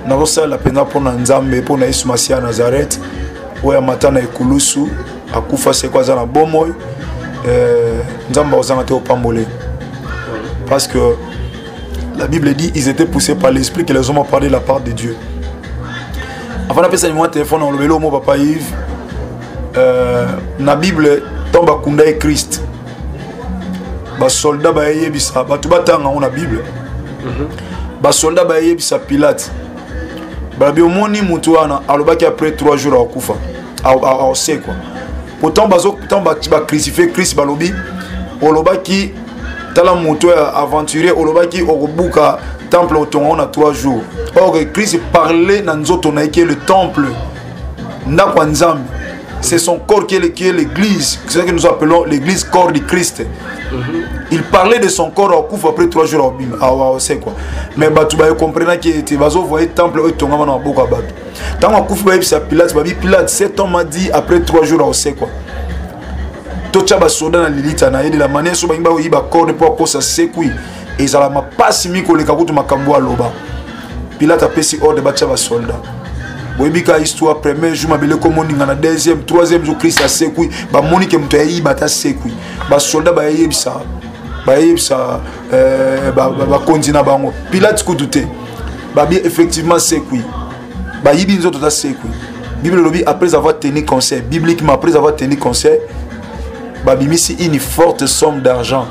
nazosalela mpenza mpona Nzambe, mpona Yesu Masiya ya Nazareth oyo amata na ekulusu, akufa, seko aza na bomoi. Nzambe akozanga te opambole, parce que la Bible dit: ils étaient poussés par l'esprit que les hommes ont parlé de la part de Dieu. Avant napesa numéro ya téléphone, olobeli omo papa Yves. Na Bible, ntango bakunda ye Christ, basoldat bayeyebisa bato, batanga yango na Bible, basoldat bayeyebisa Pilate, balobi: omoni motu wana alobaki après 3 jours akokufa, aosekwa. Pourtant ntango bacrucifie Christ, balobi: olobaki, tala moto ya aventurier, olobaki okobuka temple, otonga na 3 jours. Or Christ parlait na nzoto na ye qui est le temple, ndako ya Nzambe. C'est son corps qui est l'église, c'est ce que nous appelons l'église, corps du Christ. Il parlait de son corps akufa après 3 jours, aosekwa. Mais bato bayekomprenaki ete bazovoye temple oyo etongama na maboko ya bato. Ntango akufi, bayebisa Pilate, babi: Pilate, cet homme a dit après 3 jours aosekwa, totya basoda na lilita na ye de la manière so balingi bakoyiba corps mpo akosa sekwi, ezala mapasi mingi koleka kutu makambo aloba. Pilate apesi ordre, batya basoldat. Boyebi ka histoire: premier jour mabele komoninga, na deuxième, troisième jour Christ asekwi. Bamoni ke moto ayeyiba ata sekwi. Basoldat bayeyebisa bakonzi na bango, Pilate kutu te, babi: effectivement sekwi, bayibi nzoto ta sekwi. Bible elobi: après avoir tenu conseil, bibliquement, après avoir tenu conseil, babimisi une forte somme d'argent,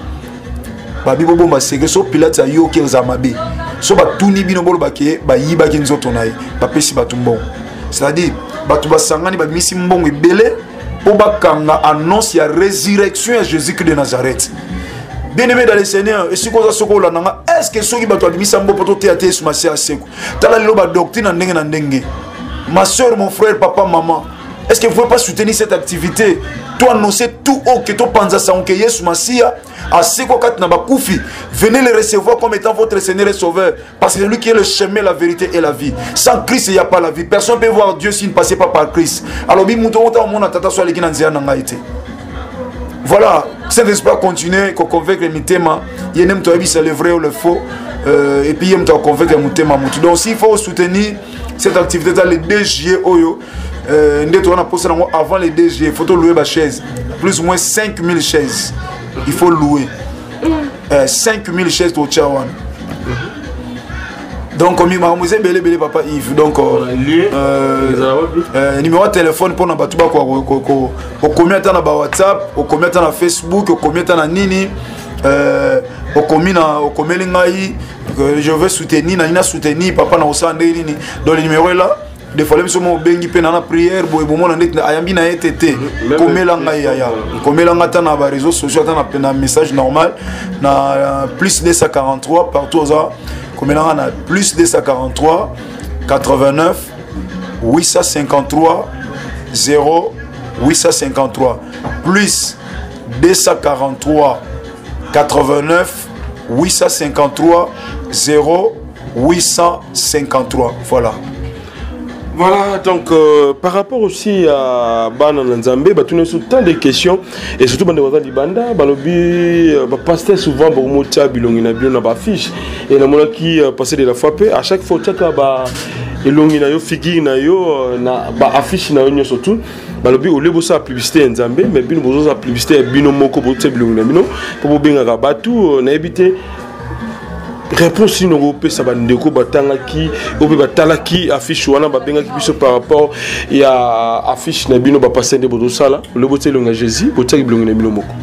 babi: bobomba secret, so Pilate ayoki eza mabe, so batuni bino, bolobaki bayibaki nzoto na ye. Bapesi bato mbongo, c'est-à-dire bato basangani, babimisi mbongo ebele mpo bakanga annonce ya résurrection ya Jésus Christ de Nazareth. Bien aimé dans le Seigneur, esika oza, soki olanda nga, est ce que soki bato babimisa mbo mpo toteya te Yesu Masiya aseko? Tala lelo badoctrine na ndenge na ndenge. Ma soeur, mon frère, papa, maman, est ce que vous pouvez pas soutenir cette activité? To annoncer tout haut que topanza sango ke Yesu Masiya asekwa kati na bakufi. Venez le recevoir comme étant votre Seigneur et Sauveur, parce que c'est lui qui est le chemin, la vérité et la vie. Sans Christ, il n'y a pas la vie. Personne ne peut voir Dieu s'il ne passait pas par Christ. Alors, bi muto ota omona tata so aleki na nzela na ngai te. Voilà, Saint-Esprit a continué ko convaincre mitema, ye nde moto ayebisa le vrai ou le faux, et puis ye moto a convaincre motema moto. Donc s'il faut soutenir cette activité eza le 2 juillet oyo, nde toza na posa nango avant le 2 juillet, faut louer ba chaise, plus ou moins 5000 chaises. Il faut louer. 5000 chaises totia wana. Donc makambo eza ebele ebele, papa Yves. Donc numéro ya téléphone mpona bato bakoka, okomi ata na bawhatsapp, okomi ata na Facebook, okomi ata na nini, okomi na okomeli ngai, je veux soutenir, nani na soutenir papa na kosala ndenge nini. Donc le numéro est là. Des fois biso mo obengi mpe na prière boye, bomona ndeti ayambi na ye te te. Komela ngai yaya, komela ngai ata na baréseaux sociaux, ata na message normal na plus 243, partout oza, komela ngai na plus 243 89 853 0 853, plus 243 89 853 0 853. Voilà. Voilà, donc par rapport aussi à bana na Nzambe, batuni sur tant de questions et surtout bande baza libanda, balobi ba pasteur souvent bomotia bilongi na bino na ba affiche et na monaki passer de la foi pe à chaque fois tiaka ba elongi na yo, figure na yo na ba affiche na yo nyonso tout. Balobi au lieu bosala publicité ya Nzambe, mais bino bozosala publicité ya bino moko, botia bilongi na bino po bobengaka batu. Nayebi te réponse nini okopesa bandeko batangaki oyo mpe batalaki affiche wana, babengaki biso par rapport ya affiche na bino bapasteur nde bozosala, ole botia elongi ya Jésus, botiaki bilongi na bino moko.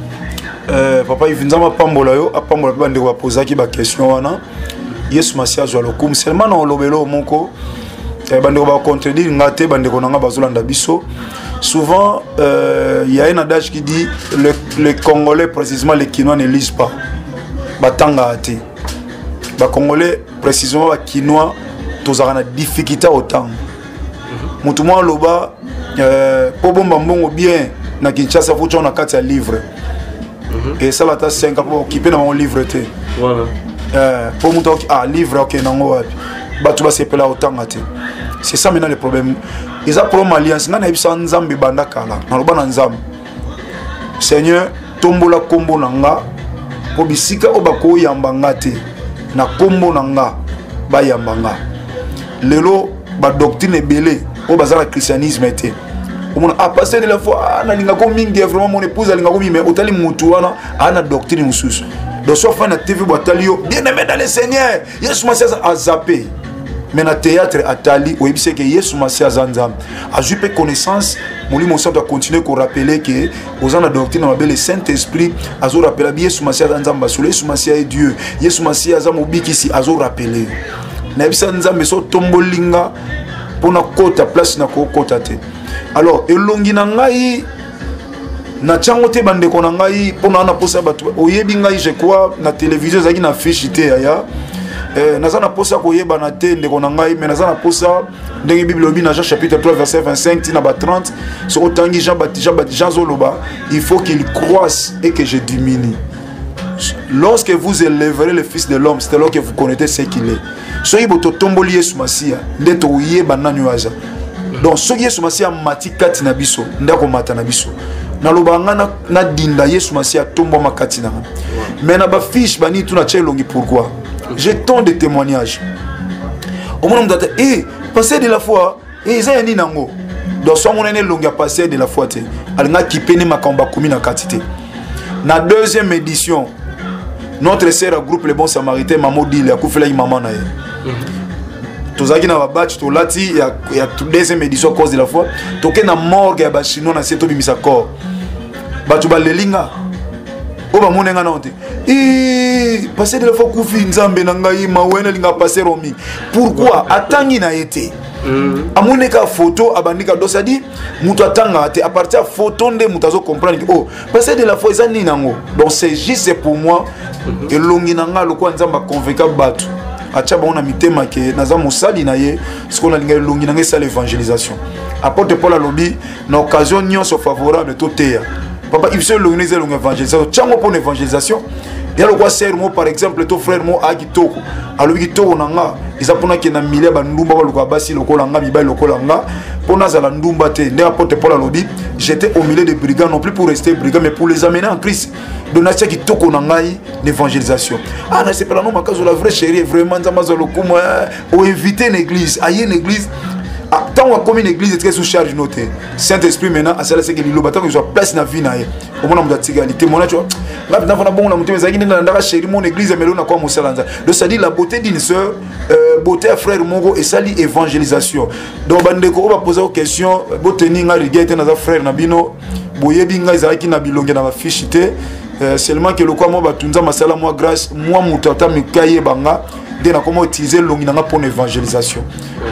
Papa Yves, Nzambe apambola yo, apambola mpe bandeko bapozaki baquestion wana. Yesu Masi azwa lokumu. Seulement na olobela oyo moko, bandeko bacontredire nga te, bandeko na nga bazolanda biso souvent, il y a un adage qui dit le Congolais, précisément les Kinois, ne lisent pas. Batangaka te. Bacongolais, précisément bakinois, tozalaka na difficulté otanga. Motu moko aloba, mpo bomba mbongo bien na Kinshasa, faut tia na kati ya livre, esala ata 5 mpo okipe na bango livre te. Mpo moto ah, livre okende yango wapi? Bato basepela kotanga te. C'est ça maintenant le problème. Eza problème alliance. Ngai nayebisa Nzambe banda kala, naloba na Nzambe: Seigneur, tombola nkombo na nga, mpo bisika oyo bakoyamba nga te na nkombo na nga, bayamba nga. Lelo badoctrine ebele oyo baza na christianisme te, omona, ah, pasteur de la foi, ah, nalingako mingi, vraiment mon épouse alingako mingi, mais otali mutu wana aa na doctrine mosusu. Donc so afandi na TV bo, atali yo, bien aimé dans le Seigneur, Yesu Masi aza, azape. Mais na théâtre atali, oyebisi ke Yesu Masi aza Nzambe, azwi mpe connaissance. Molimo Santo acontinue korappeler ke oza na doctrine na mabe. Le Saint Esprit azorappeler bi Yesu Masi aza Nzambe, basolo Yesu Masi aye Dieu, Yesu Masi aza mobikisi, azorappeler yo. Nayebisa Nzambe, so tomboli nga mpona kota place na kokota te. Alors elongi na ngai natiango te, bandeko na ngai, mpona wana mposa bato oyebi ngai, je crois na télévision ezalaki na fiche te yaya. Naza na mposa koyebana te, ndeko na ngai, mais naza na mposa ndenge Bible elobi na Jean chapitre 3 verset 25 ntina ba 30. Soki otangi Jean, Jean azoloba: il faut qu'il croisse et que je diminue. Lorsque vous élèverez le Fils de l'homme, c'est alors que vous connaissez ce qu'il est. Soki bototomboli Yesu Masiya, nde toyeba nani oyo aza. Donc soki Yesu Masiya amati kati na biso, nde akomata na biso. Naloba nga nadinda, Yesu Masiya atombwama kati na nga. Mais na bafiche banini tu natia elongi, pourquoi? J'ai tant de témoignages. Omona moto ata e pasteur de la foi, eza ya nini yango? Donc so amonani elongi ya pasteur de la foi te, alingaki pene makambo bakomi na kati te. Na deuxième édition, notre sœur ya groupe Le Bon Samaritain, mama Odile, akufelaki mama na ye. Tozalaki na babatch tolati ya deuxième édition cause de la foi, toke na morgue ya bachinois na se, tobimisa corps. Bato baleli nga, oyo bamoni nga nano te: pasteur de la foi kufi, Nzambe na ngai, mawe, nalinga pasteur omi. Pourquoi? Atangi na ye te, amoni ka photo, abandi ka do. C'est-à-dire moto atangaka te, à partir ya photo nde moto azocomprendre ke oh, pasteur de la foi eza nini yango. Donc c'est juste pour moi, elongi na nga lokola Nzambe aconvaincre bato. Atia bango na mitema ke naza mosali na ye. Sikoyo nalinga elongi na ngai esala évangélisation. Apôtre Paul alobi na occasion nyonso favorable toteya. Papa Yves, elongi eza elongi évangélisation, tiango mpona évangélisation. Ya lokwa sœur mo par exemple to frère mo aya kitoko, alobi kitoko na nga eza mpona kende na milia bandumba baluka basi lokola nga, mibali lokola nga, mpo nazala ndumba te. Nde apôtre Paul alobi: j'étais au milieu des brigands, non plus pour rester brigand, mais pour les amener en Christ. Donc natia kitoko na ngai l'évangélisation. Ah, nasepela no makasi, la vraie chérie, vraiment Nzambe azwa lokumu. Oinvite na église, aye na église, ntango akomi na église, etikali sous charge no te. Saint Esprit maintenant asala seke liloba, ntango ezwa place na vie na ye, omona moto atikali te. Mona tu nga mpenza fana bongo na motema ezalaki ndenge nalandaka chéri mon église, melo na kwa mosala nza. Donc c'est à dire la beauté d'une sœur, beauté ya frère moko esali évangélisation. Donc bandeko oyo baposa question, boteni nga rigueur te, naza frère na bino. Boyebi ngai ezalaki na bilongi na bafiche te, seulement ke lokwa mwa bato Nzambe asala mwa grâce, mwa moto ata mike ayeba nga, nde nakoma utiliser elongi na nga mpona évangélisation.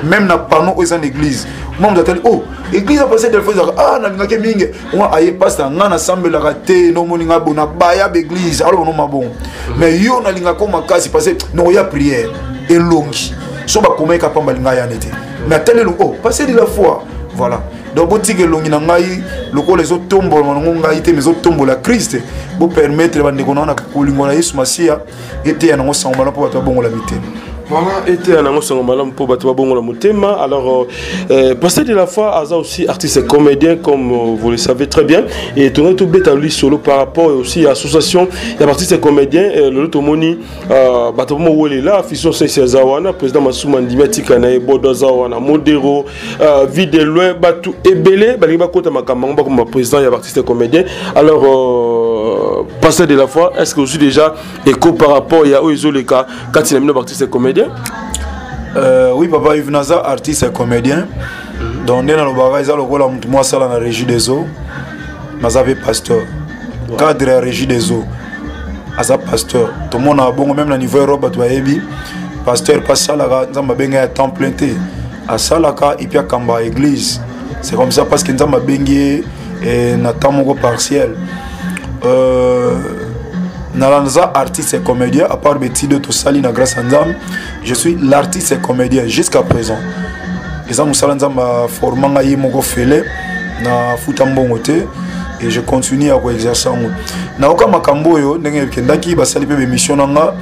Même na panneau oyo eza na église, mwa moto atali: oh, église apase telefone ezalaka. Ah, nalingaki mingi mwa aye pasta nga nasambelaka te, nomoni nga bo nabaya baeglise, aloba no mabongo, mais yo nalingaka makasi parce que nokoya prière. Elongi so bakomaki pamba linga yani te, mais atali elongi: oh, pasteur de la foi. Voilà. Donc botika elongi na ngai lokola ezotombola nango ngai te, mais ezotombola Christ. Bopermettre bandeko na na kolingo na Yesu Masiya eteya nango sango malamu mpo bato babongola mitema. Voilà, eteya nango sango malamu mpo bato babongola motema. Alors pasteur de la foi aza aussi artiste et comédien, comme vous le savez très bien, et tongai tobeta lisolo par rapport aussi à association ya artiste et comédien. Lelo tomoni bato bomowelela Fiston Sese aza wana, président Masuma ndimi atika na ye, Bodo aza wana, Modero, Vie de Loin, bato ebele balingi bakota makambo yango, bakoma président ya artiste et comédien. Alors pasteur de la foi, est ce que ozwi déjà écho par rapport ya oyo ezoleka kati na bino baartiste et comédien? Oui papa Yves, naza artiste et comédien. Donc nde nalobaka eza lokola motu moko asala na Régie des eaux, naza mpe pasteur. Cadre ya Régie des eaux aza pasteur, tomonaka bongo même na niveau Europe, bato bayebi pasteur mpe asalaka. Nzambe abengai ya temps plein te, asalaka et puis akamba église. C'est comme ça, parce que Nzambe abengi ye na temps moko partiel. Naza artiste et comédien. À part betido tosali na grâce ya Nzambe, je suis l'artiste et comédien jusqu'à présent. Eza mosala Nzambe aforma ngai ye moko fele na futa mbongo te, et je continue ya koexerce yango. Nayoka makambo oyo ndenge ekendaki, basali mpe bémission na nga.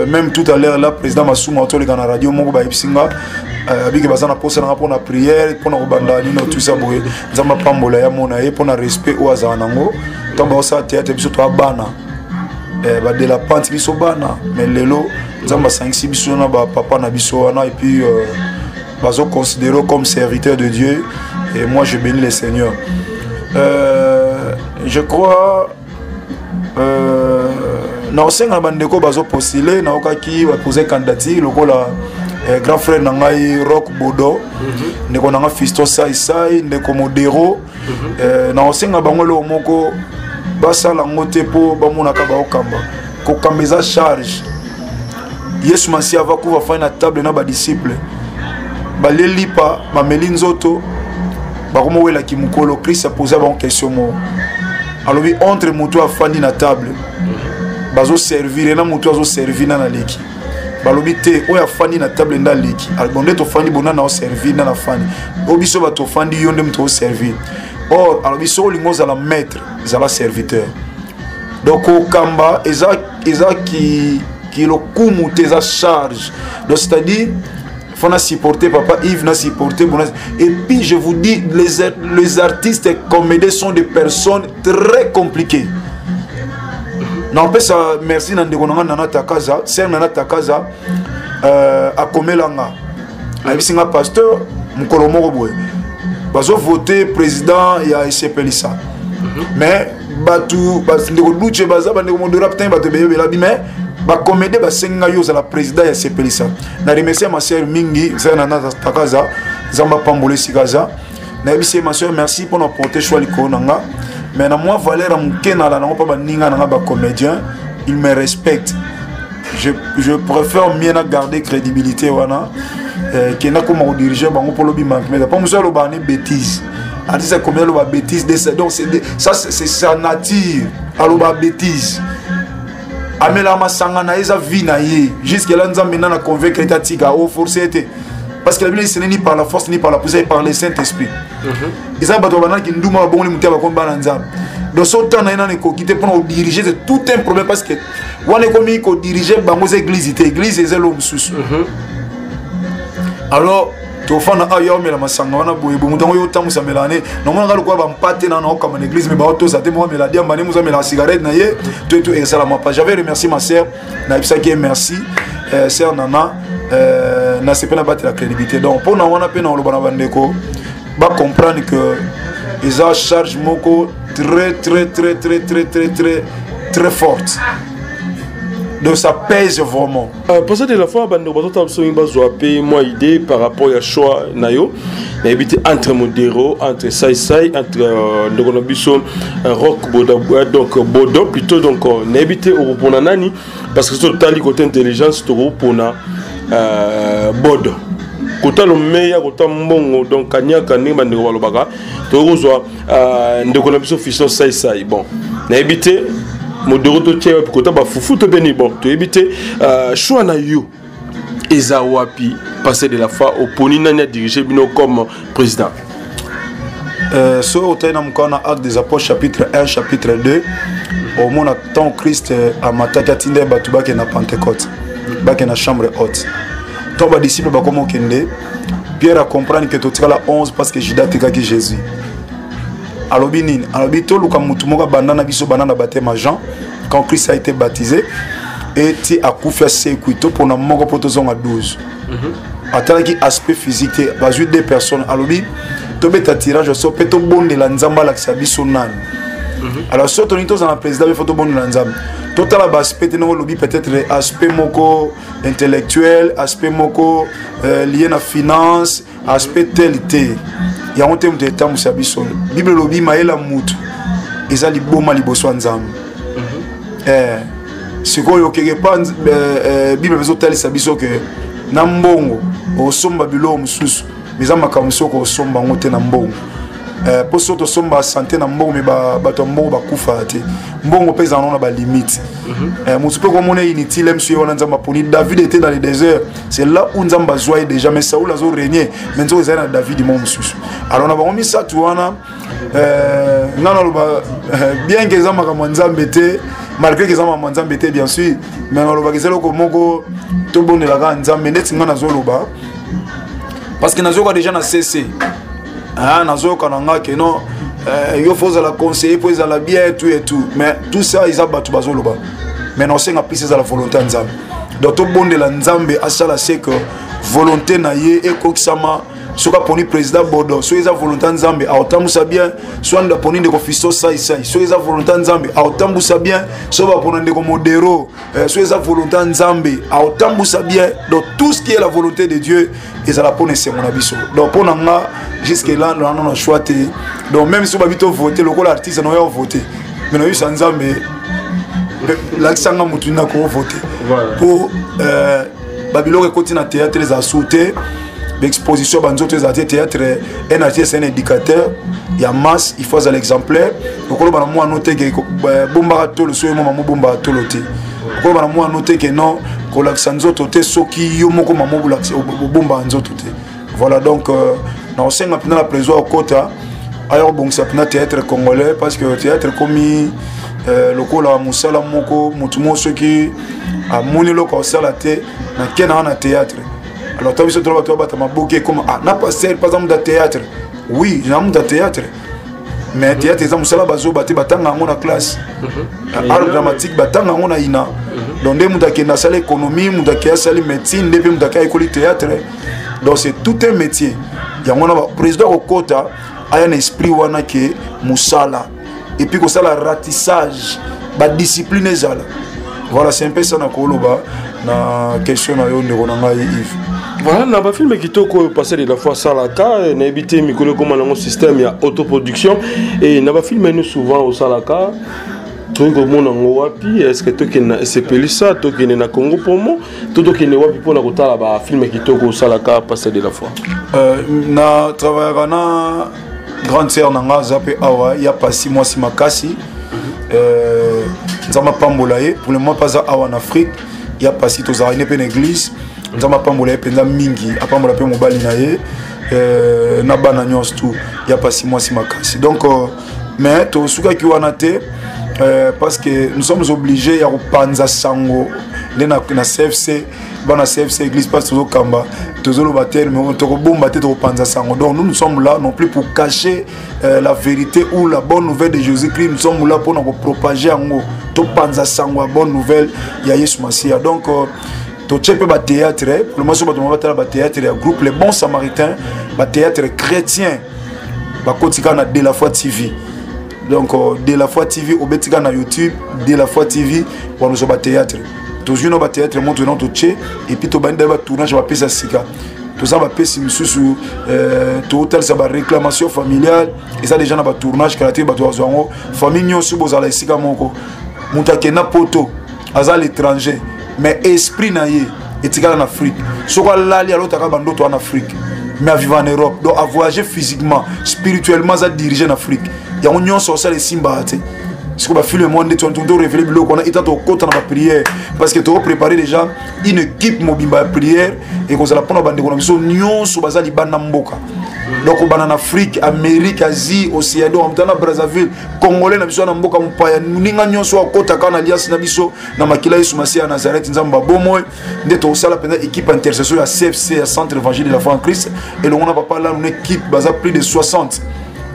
Même tout à l'heure là, président Masumu atoleka na radio moko, bayebisi nga abiki baza na posa nanga mpona prière, mpona kobanda nino tusa boye. Nzambe apambola ya mona ye mpona respect oyo azala nango. Ntango baosala théâtre, biso toya bana, badela pante, biso bana, mais lelo Nzambe asangisi biso na bapapa na biso wana, et puis bazoconsidérer comme serviteur de Dieu, et moi je bénis le Seigneur. Je crois na osenga na bandeko bazopostule, naokaki bapose candidature lokola grand frère na ngai Rock Bodo, ndeko na ngai Fiston Saisai, ndeko Modero. Na osenga bango eloko moko, basala yango te mpo bamonaka baokamba. Kokamba eza charge. Yesu Masi ava kuva, afai na table na badisciple, balie lipa, bameli nzoto, bakomowelaki mokolo. Christ apose bango question moko, alobi: entre moto afandi na table bazoservir na moto azoservir, na naleki? Balobi te, oyo afandi na table nde aleki. Bon, nde tofandi bona na oservir nde nafandi, oyo biso bato ofandi, yo nde moto oservir. Or alobi: soki olingi ozala maître, ezala serviteur. Donc kokamba eza ki lokumu te, eza charge. Donc c'est à dire faut na supporter papa Yves, na supporter bon. Et puis je vous dis, les artistes et comédiens sont des personnes très compliquées. Napesa merci na ndeko na nga Nana Takaza, sœur Nana Takaza. Akomelanga, ayebisi nga: pasteur, mokolo moko boye bazovote président ya Esepelisa, mais bato ndeko Duce baza, bandeko Modora putain, bato ebeyebelabi, mais bacomédie basengi ngai yo ozala président ya Sepelisa. Na remercie ma sœur mingi, sœur Nana Takaza, Nzambe apambola esika aza. Nayebisi ye: ma sœur, merci mpona porte choix likolo na nga, mais na mwa valeur ya moke nala nango mpo baninga na nga bacomédien, il me respecte. Je préfère mieux na garder crédibilité wana ke nakoma kodirige bango mpo lobi manquement, mpo mosu alobaka ne bêtise. Artiste akomi aloba bêtise, donc ça c'est sa nature, aloba bêtise. Amelaka masanga na ye, eza vie na ye. Jusque là Nzambe nana convaincre ete atika, oforce ye te, parce que la Bible, ce n'est ni par la force ni par la puissance, par le Saint Esprit. Eza bato babandaki nduma, babongoli moto ya bakomi bana Nzambe. Donc so temps na ye nano ekoki te mpona kodirige, c'est tout un problème, parce que wana ekomi kodirige bango, eza église te, église eza eloko mosusu. Alors tofanda awa, yo omela masanga wana boye boye, moto yango yo otambusa mela ne namonaka lokola bampate na naokamba na église, me baotosa te. Moko amela diamba ne, mozo amela cigarette na ye to to esalama pas. J'avais remercié ma sœur, nayebisaki ye merci, sœur Nana, nasepe nabatela crédibilité. Donc mpo na wana mpe na oloba na bandeko bacomprendre que eza charge moko très très très très très très très très forte, donc ça pèse vraiment. Pasteur de la foi, bandeko bazotala biso mingi bazwa mpe mwa idée par rapport ya choix na yo. Nayebi te, entre Modero, entre Saisai, entre ndeko na biso Rock Boda, donc Bodo plutôt, donc nayebi te okopona nani, parce que so totali côté intelligence, tokopona Bodo, kota lomeya, kota mbongo, donc kaniaka ndenge bandeko balobaka, tokozwa ndeko na biso Fiston Saisai. Bon, nayebi te Modero totia wapi, kota bafufu to beni. Bon, toyebi te choix na yo eza wapi. Pasteur de la foi, oponi nani adirige bino comme président? Soki otali na mokanda na Acte des Apôtres, chapitre 1, chapitre 2, omona ntango Christ amataki, atinda ye bato bakende na Pentecôte, bakende na chambre haute. Ntango badisciple bakoma okende, Pierre acomprendre ke totikala 11 parce que Judas atekaki Jésus. Alobi nini? Alobi toluka motu moko abanda na biso, banda na baptême ya Jean, quand Christ a été baptisé et ti akufi, asekwi, topona moko mpo tozonga 12. Atalaki aspect physique te, bazwi deux personnes. Alobi tobeta tirage so mpe tobondela Nzambe alakisa biso nani. Alors so tolingi tozala na président, il faut tobondela Nzambe, totala baaspect te ndenge olobi, peut-être aspect moko intellectuel, aspect moko lié na finance, aspect tel te. Yango te moto etambwisa biso. Bible elobi mayela mutu eza liboma liboso ya Nzambe. Sikoyo quelque part Bible ezotalisa biso ke na mbongo osomba biloko mosusu, eza makambo mosusu okosomba yango te na mbongo. Mpo so tosomba santé na mbongo, me bato ya mbongo bakufaka te. Mbongo mpe ezala na balimite. Mosu mpe komona inutile mosu ye wana. Nzambe aponi David, était dans le désert, c'est là où Nzambe azwa ye déjà, mais Saul azo régner, mais nzoko ezali na David mo mosusu. Alors na bango misato wana, nga naloba, bien ke eza makambo ya Nzambe te, malgré ke eza makambo ya Nzambe te bien sûr, mais nalobaka eza eloko moko tobondelaka Nzambe. Neti nga nazoloba parce que nazoyoka déjà na cc, nazoyoka na nga ke non, yo faut ozala conseiller mpo ezala bien, tout et tout. Mais tout ça eza bato bazoloba, mais naosenga plus ezala volonté ya Nzambe. Donc tobondela Nzambe asala se que volonté na ye ekokisama. Soki aponi président Bodo, soki eza volonté ya Nzambe, aotambusa bien. Soki aponi ndeko Fisto Saisai, soki eza volonté ya Nzambe, aotambusa bien. Soki bapona ndeko Modero, soki eza volonté ya Nzambe, aotambusa bien. Donc tout ce qui est la volonté de Dieu ezala mpona esengo na biso. Donc mpo na nga, jusque là nano na choix te. Donc même soki babi tovote, lokola artiste naoya ovote, mais nayebisa Nzambe lakisanga motu nini akovote, mpo babiloko ekoti na théâtre ezala su te, baexposition banzoto ezala te. Théâtre, un artiste, un éducateur ya masse, il faut azala exemplaire. Okoloba na mwana te ke bombaka tolo soki yo mama obombaka tolo te. Okoloba na mwana te ke non, kolakisa nzoto te soki yo moko mama obombaka nzoto te. Voilà, donc nakosenga mpenza na président akota, aya kobongisa mpenza théâtre congolais, parce que théâtre ekomi lokola mosala moko, motu moko soki amoni eloko akosala te, nake na na théâtre. Alors ta biso tola bato babata maboki ekoma, ah, na pasteur mpe aza moto ya théâtre. Oui, na moto ya théâtre, mais théâtre eza mosala bazoba te. Batanga yango na classe, art dramatique, batanga yango na ina. Donc nde moto akende asala économie, moto akei asali médecine, nde mpe moto akei ayekoli théâtre. Donc c'est tout un métier. Yango wana président akokota, aya na esprit wana ke mosala et puis kosala ratissage, badiscipline ezala. Voilà, c'est un peu ça na koloba na question na yo, ndeko na ngai Yves. Voilà, na bafilme kitoko oyo Pasteur de la foi asalaka, nayebi te mikolo ekóma nango système ya autoproduction e na bafilme eno souvent osalaka, tokoki komona yango wapi? Est ce que tokende na Esepelisa, tokende na Congo Promo, to tokende wapi mpona kotala bafilme kitoko osalaka, Pasteur de la foi? Na travaillaka na grande sœur na nga, aza mpe awa ya pasi, mwasi makasi. Nzambe apambola ye. Pour le moment mpe aza awa na Afrique ya pasi, tozalaka ne mpe na église. Nzambe apambola ye mpenza mingi, apambola mpe mobali na ye na bana nyonso tu ya pasi, mwasi makasi. Donc mais tosukaki wana te, parce que nous sommes obligés ya kopanza sango nde na CFC, bana CFC église, parce tozokamba, tozoloba terme, tokobomba te, tokopanza sango. Donc nous, nous sommes là non plus pour cacher la vérité ou la bonne nouvelle de Jésus-Christ. Nous sommes là mpona kopropager yango, topanza sango ya bonne nouvelle ya Yesu Masiya. Donc totie mpe bathéâtre. Pour le moment, so bato batala bathéâtre ya groupe Les Bons Samaritains, bathéâtre chrétien, bakoti kaka na De La Foi TV. Donc De La Foi TV, obeti kaka na YouTube De La Foi TV, wana ozwa bathéâtre. Tozwi no bathéâtre mo tona totie, et puis tobandi daye batournage, bapesa sika, toza bapesi misusu, totalisa baréclamation familiale, eza déjà na batournage. Kala te bato bazwa yango. Famille nyonso bozala esika moko. Moto akenda Poto, aza à l'étranger, mais esprit na ye etikala na Afrique. Soki alali, alotaka bandoto wana Afrique, mais avive en Europe. Donc avoyager physiquement, spirituellement aza dirigé na Afrique. Yango nyonso osala esimbaka te. Sikoyo bafilme mwa nde to révélé biloko wana, eta tokota na baprière, parce que tokopréparer déjà une équipe mobimba ya prière ekozala mpona bandeko na biso nyonso baza libanda mboka. Donc obanda na Afrique, Amérique, Asie, Océanie, moto na Brazzaville, Congolais na biso na mboka mopaya, moninga nyonso akota kaka na alliance na biso na makila Yesu Masiya ya Nazareth, Nzambe babomoi. Nde tokosala mpenza équipe intercession ya CFC, ya Centre Évangile de la Foi en Christ, elongo na papa Lanu na équipe baza plus de 60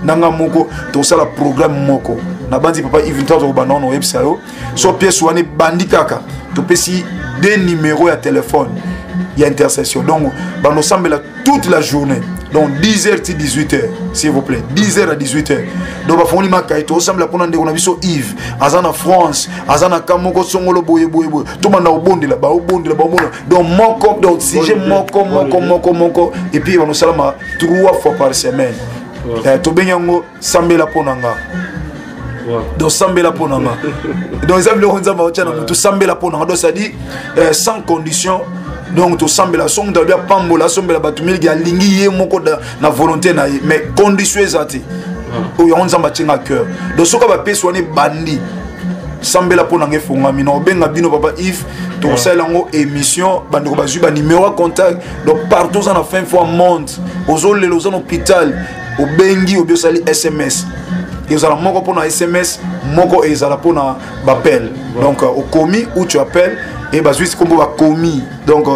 nanga moko. Tokosala programme moko na bandi papa Yves ntango tokobanda wana, oyebisa yo. So pièce wana ebandi kaka, topesi deux numéros ya téléphone ya intercession. Donc bandosambela toute la journée, donc 10h ti 18h, s'il vous plaît, 10h à 18h. Donc bafongoli makai, tozosambela mpona ndeko na biso Yves, aza na France, aza na ka moko songolo boye boye boye. Tobanda kobondela, baobondela, baobondela. Donc moko, donc sujet moko moko moko moko, et puis banosalama trois fois par semaine. Tobengi yango sambela mpo na nga. Donc sambela mpo na nga, donc eza biloko Nzambe aotya na motu. Sambela mpo na nga, donc c'est-à-dire sans condition. Donc tosambela so moto alobi apambola, asombela bato miliki, alingi ye moko na volonté na ye, mais condition eza te. Oyo yango Nzambe atienga cœur. Donc soki bapesi wana ebandi, sambela mpo na nga efongami na obenga bino papa Yves, tokosalela yango émission. Bandeko bazwi banimero ya contact. Donc partout oza na fin fois monde, ozolela, oza na hôpital, obengi, obi osali SMS, ezala moko mpona SMS, moko ezala mpona baappel. Donc okomi ou tu appelles e bazwi nkombo bakomi. Donc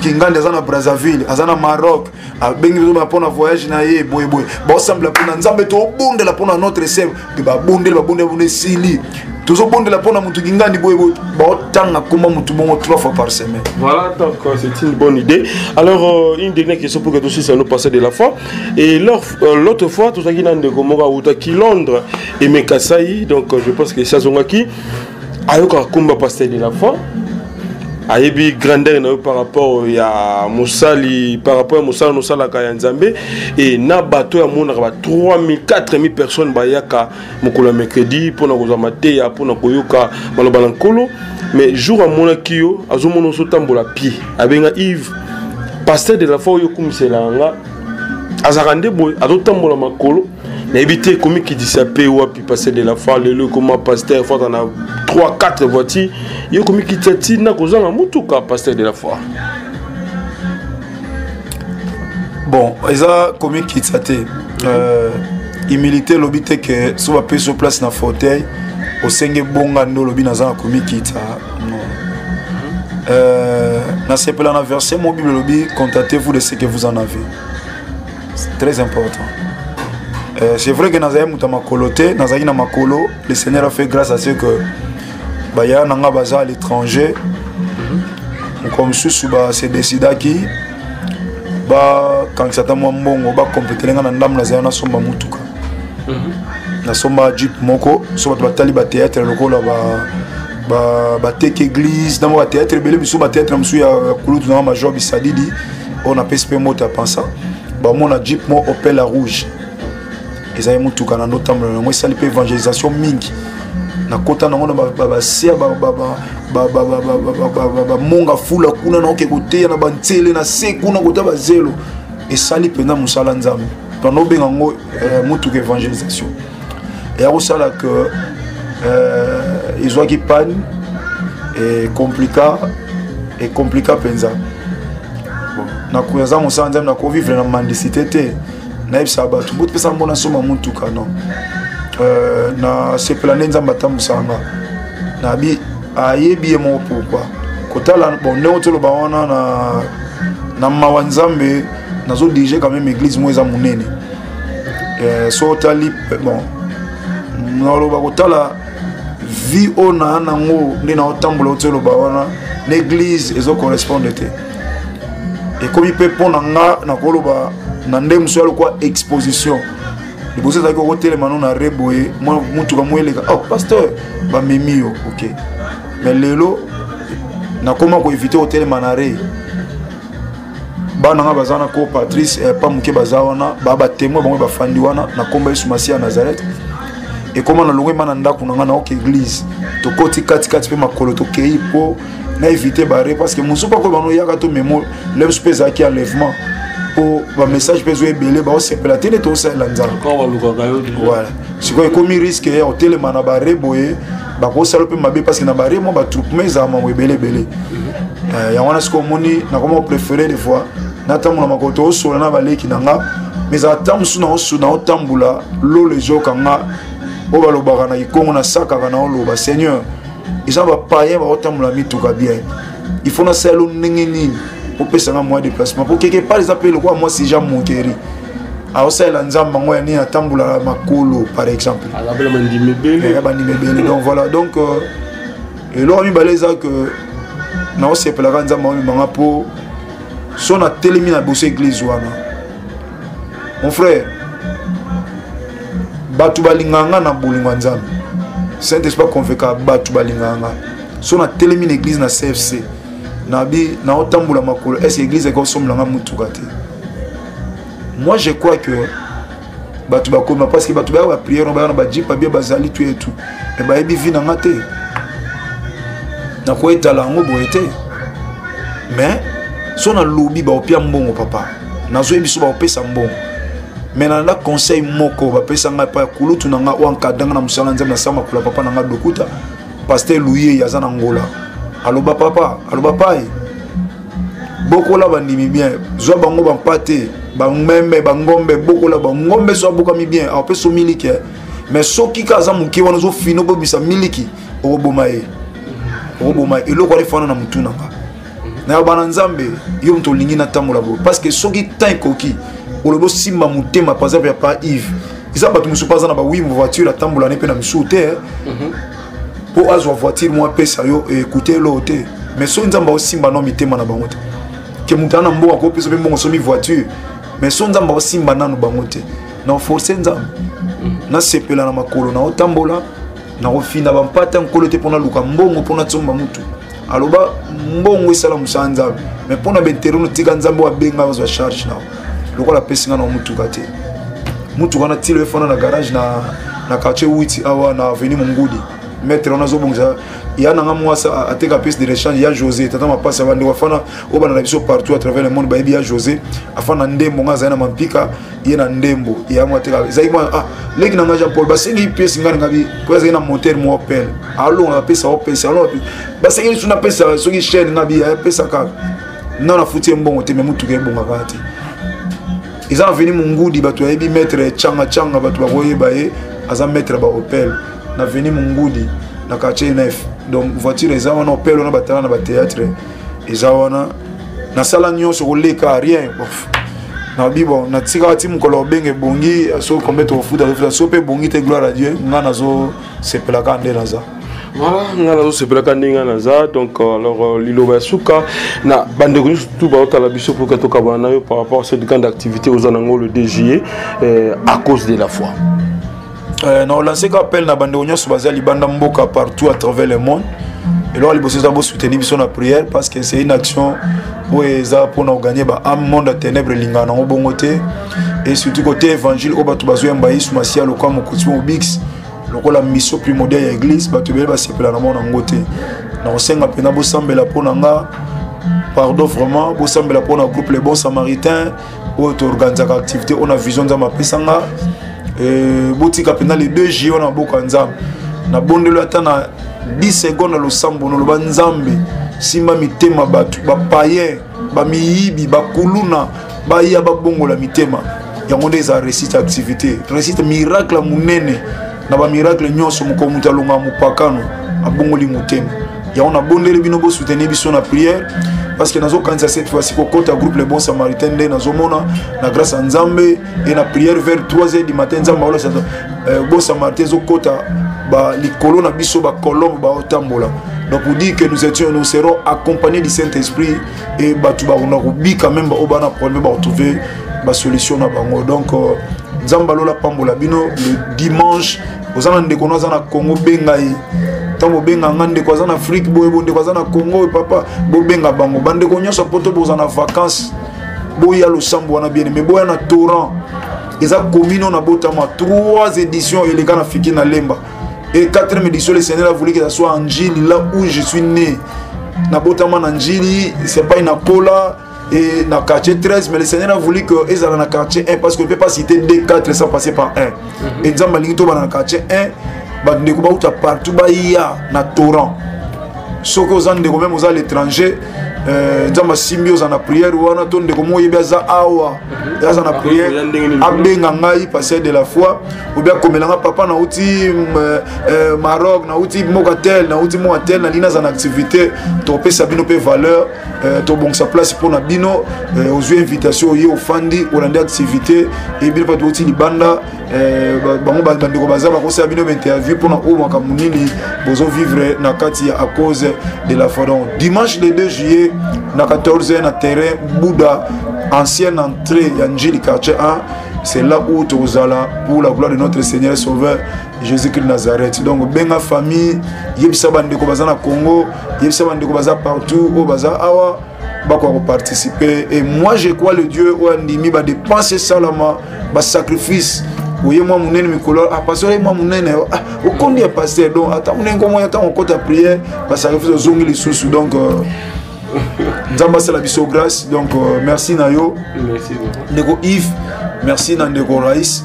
Kingandi aza na Brazzaville, aza na Maroc, abengi biso mpona voyage na ye boyeboye, baosambela mpona Nzambe, tobondela mpona notre sœur, mpe babondeli, babondeli, babondeli, esili, tozobondela mpona motu Kingandi boyeboye, baotanga komba motu bongo trois fois par semaine. Voilà, donc c'est une bonne idée. Alors une dernière question pour que tout ça nous passer de la foi. Et l'autre fois, tozalaki na ndeko moko awutaki Londres, Emekasai. Donc je pense que sazongaki, ayokaka komba pasteur de la foi, ayebi grandeur na yo par rapport ya mosali, par rapport ya mosala nosalaka ya Nzambe e na bato oyo amonaka ba 3000, 4000 personnes bayaka mokolo ya mercredi mpona kozwa mateya, mpona koyoka maloba na Nkolo. Mais jour amonaki yo, azomona ozotambola pied, abenga Yves, pasteur de la foi oyo okumisela yanga azalaka nde boye, azotambola makolo, nayebi te komikitisa mpe wapi. Pasteur de la foi lelo ekoma pasteur fo aza na 3, 4 voiture, ye komikitisa ntina kozanga motuka, pasteur de la foi? Bon, eza komikitisa te. Humilité elobi te ke so bapesi yo place na fauteuil, osenge bonga nde olobi naza na komikitisa. Non. Nasepela na verset mo Bible elobi: "Contentez-vous de ce que vous en avez." C'est très important. C'est vrai que nazali moto ya makolo te, nazalaki na makolo. Le Seigneur a fait grâce à ce que baya na nga baza à l'étranger, mokolo mosusu base décidaki bakangisa ata mwa mbongo, bakompletele nga na ndambo. Nazali nasomba motuka, nasomba jeep moko. So bato batali bathéâtre lokola bateke église na mwa bathéâtre ebele, biso bathéâtre mosusu ya kulutu nanga major Bisadidi oyo napesi mpe moto ya pensa, bamona jeep mo Opel ya rouge, ezali motuka na ndotambola yango, esali mpe évangélisation mingi. Nakota nango na basia bamonga fula kuna, naoke koteya na bantsele na se kuna, kota bazelo, esali mpenza mosala Nzambe. Pando obenga yango motuka évangélisation, eya kosala ke Ezwaki panne ecomplika, ecomplika mpenza. Bon, naza mosala Nzambe, nakovivre na mendicité te. Nayebisaka bato botopesa mbona soma motuka, non. Nasepela nde Nzambe atambusaka nga, nabi ayebi ye moko. Pourquoi kotala bon ndenge toloba wana na mawa Nzambe, nazodirige quand même église moko eza monene. So otali, bon, naloba kotala vie oyo naa nango nde naotambola, oti oloba wana na église ezocorrespondre te. Ekomi mpe mpo na nga nakoloba na nde mosu ya lokwa exposition. Liboso ezalaki okotelema no na re boye, mutuka mo eleka, "Oh pasteur, bamemi yo." Ok, mais lelo nakoma koéviter kotelema na re. Bana nga baza wana, ko Patrice, pa moke baza wana, baa batémoin, bango bafandi wana na komba Yesu Masiya ya Nazareth. Ekóma na longo ema na ndako na nga, naoka église, tokoti katikati mpe makolo, tokei mpo na éviter bare, parce que mosusu mpo bano yaka to memo lebiso mpe ezalaki enlèvement, mpo bamessage mpe ezo ebele, baosepela te nde tosalela Nzambe. Voilà, sikoyo ekomi risque ya kotelema na bare boye, bakosala mpe mabe, parce que na bare mwa batroupement ezala mambo ebele ebele. Yango wana sikoyo omoni nakoma kopréféré des fois natambola makolo, toosola na baleki na nga, mais ezala ta mosusu naotambola lolo ezoyoka nga oyo balobaka na kikongo, nasakaka naoloba: "Seigneur, eza bapayen baotambola mituka bien, il faut nasala lo ndenge nini opesanga moyen déplacement?" Po quelque part eza mpe lokola mwa sujet moquerie, aosalela Nzambe yango ya nini atambola makolo, par exemple. Bandimi ebele. Donc voilà, donc eloko mibale eza ke naosepelaka Nzambe aomemanga, mpo so natelemi na boso église wana, mon frère, bato balingaka nga na bolingo ya Nzambe. Saint Esprit aconvaincaka bato balingaka nga. So natelemi na église na CFC, nabi naotambola makolo, est ce que église ekosomela nga mutuka te? Moi je crois que bato bakoma, parce que bato bayaka baprière, baya na bajeep abie, bazali tu etu, me bayebi vie na nga te. Nakoetala yango boye te, mais so nalobi baopia mbongo, papa, nazoyebi so baopesa mbongo. Mais nalanda conseil moko bapesa ngai epai ya kulutu na ngai oyo ankadanga na mosala Nzambe, nasala makolo ya papa na ngai Dokuta, pasteur Luyei, aza na Ngola. Aloba papa, aloba pai, bokola bandimi bien, zwa bango bampate, bameme, bangombe, bokola bangombe. So abokami bien, apesa miliki, mais soki ka aza moke wana, ozofina obobisa miliki, okoboma ye, okoboma ye. Eloko wana efana na motu na nga na bana Nzambe. Yo moto olingi natambola boye, parce que soki temps ekoki, olobi osimba motema, par exemple ya pa Yves, eza bato mosusu mpe aza na bawimbo voiture, atambola ne mpe na misusu te, mpo azwa voiture mwa apesa yo ekute eloko te. Mais soki Nzambe aosimba no mitema na bango te, ke moto aza na mbongo akopesa mpe mbongo somi voiture, mais so Nzambe aosimba nanu bango te, na force Nzambe nasepela na makolo naotambola, nakofina bampata Nkolo te mpona luka mbongo mpona tsomba mutu. Aloba mbongo esala mosala Nzambe, mais mpona baintérêt notika Nzambe oyo abenga azwa charge nao. Lokola apesi nga na mutuka te, mutuka wana tilo efanda na garage na quartier 8 awa na avenue Mongudi. Maître wana azobongisa ya nanga mwasi ateka pièce de rechange ya José, tata mapasi ya bandeko afana oyo banda na biso partout à travers le monde, bayebi ya José afana ndembo. Nga azali na mampika ye na ndembo ya mwa ateka, ezalaki mwa ah leki na nga Jean Paul basengi pièce nga nga bi po azali na moteur mwa Opel, alonga apesa opesa, alonga basengi lisu napesa soki chaîne nga bi apesa kaka nga nafuti ye mbongo te, mais mutuka ebongaka te. Eza na avenue Mongudi, bato bayebi maître Changa Changa, bato bakoyeba ye, aza maître ba Opel na avenue Mongudi na quartier 9. Donc voiture eza wana, Opel wana batala na bathéâtre, eza wana. Nasala nyonso koleka, rien. Nabi bon, natikaka ti mokolo obenge ebongi. Soki combien tokofuta, tofuta. So mpe ebongi te, gloire à Dieu, nga nazosepelaka nde naza. Voilà, nga nazosepelaka ndenge nga naza. Donc alors liloba ya suka na bandeko nyonso tu baotala biso pour que tokabana na yo par rapport à cette grande activité oza nango le 2 juillet, à cause de la foi. Na olance ka appel na bandeko nyonso baza libanda mboka, partout à travers le monde. Eloko liboso eza bosoutenir biso na prière, parce que c'est une action oyo eza mpona kogagner baâme. Monde ya ténèbre elingaka nango bongo te, et surtout côté évangile oyo bato bazoyamba Yesu Masiya lokola mokonzi mobix, lokola mission primordiale ya église, bato ebele basepela na mona yango te. Na kosenga mpena bosambela mpo na nga, pardon, vraiment bosambela mpo na groupe Les Bons Samaritains oyo toorganisaka activité oyo na vision Nzambe apesanga. Botika mpena le 2 juillet wana maboko ya Nzambe. Nabondeli ata na 10 secondes na losambo noloba Nzambe simba mitema bato bapayen bamiyibi bakuluna baya babongola mitema. Yango nde eza réussite activité, réussite miracle ya monene na bamiracle nyonso. Mokolo moto alongaka mopakano abongoli motema. Yango nabondeli bino bosoutenir biso na prière, parce que nazokanisa cette fois-ci kokota groupe Le Bon Samaritain. Nde nazomona na grâce ya Nzambe e na prière vers 3 heures du matin, Nzambe aolasa Bon Samaritain ezokota likolo na biso, bacolombe baotambola. Donc pour dire que nous étions, nous serons accompagnés du Saint-Esprit et bato bakona kobika, même baoyo bana problème baretrouver basolution na bango. Donc Nzambe alola pambola bino. Le dimanche, oza na ndeko no aza na Congo, benga ye. Ntango bobenga nga, ndeko aza na Afrique boye, bo ndeko aza na Congo, papa, bobenga bango. Bandeko nyonso poto boza na vacances, boya losambo wana bien mais boya na Torrent. Eza commune na botama. Trois éditions eleka na fiki na Lemba et quatrième édition, le Seigneur a voulu que ça soit en Ndjili, là où je suis né. Nabotama na Ndjili, c'est pas une kola et na quartier 13, mais le Seigneur a voulu que ezala na quartier 1, parce que ne peut pas citer 2, 4 sans passer par 1. Et Nzambe alingi tobana na quartier 1, bandeko bauta partout baya na Torrent. Soki oza ndeko, même oza à l'étranger, Nzambe asimbi oza na prière wana, to ndeko moko oyebi aza awa, aza na prière, abenga ngai pasteur de la foi obi akomela nga: papa, nauti Maroc, nauti mboka tel, nauti mboka tel, nalingi naza na activité. Topesa bino mpe valeur, tobongisa place mpo na bino. Ozwi invitation, oye, ofandi, olandi activité e bino mpe touti libanda. Bango bandeko baza bakosala bino bainterview mpona oyo makambo nini bozovivre na kati ya À cause de la foi. Donc dimanche le 2 juillet na 14 na terrain Bouddha, ancienne entrée ya Ndjili, quartier 1, c'est là où tokozala pour la gloire de notre Seigneur et Sauveur Jésus-Christ Nazareth. Donc benga famille, yebisa bandeko baza na Congo, yebisa bandeko baza partout, oyo baza awa bakoka koparticiper. Et moi, je crois le Dieu oyo andimi badepense esalama, basacrifice. Oye mwa monene mikolo, ah, pasteur, oye mwa monene, ah, okondi ya pasteur. Donc ata monene nkombo ya ntango okota prière, basacrifice, ozongi lisusu. Donc Nzambe asala biso grâce. Donc merci na yo ndeko Yves, merci na ndeko Raïs,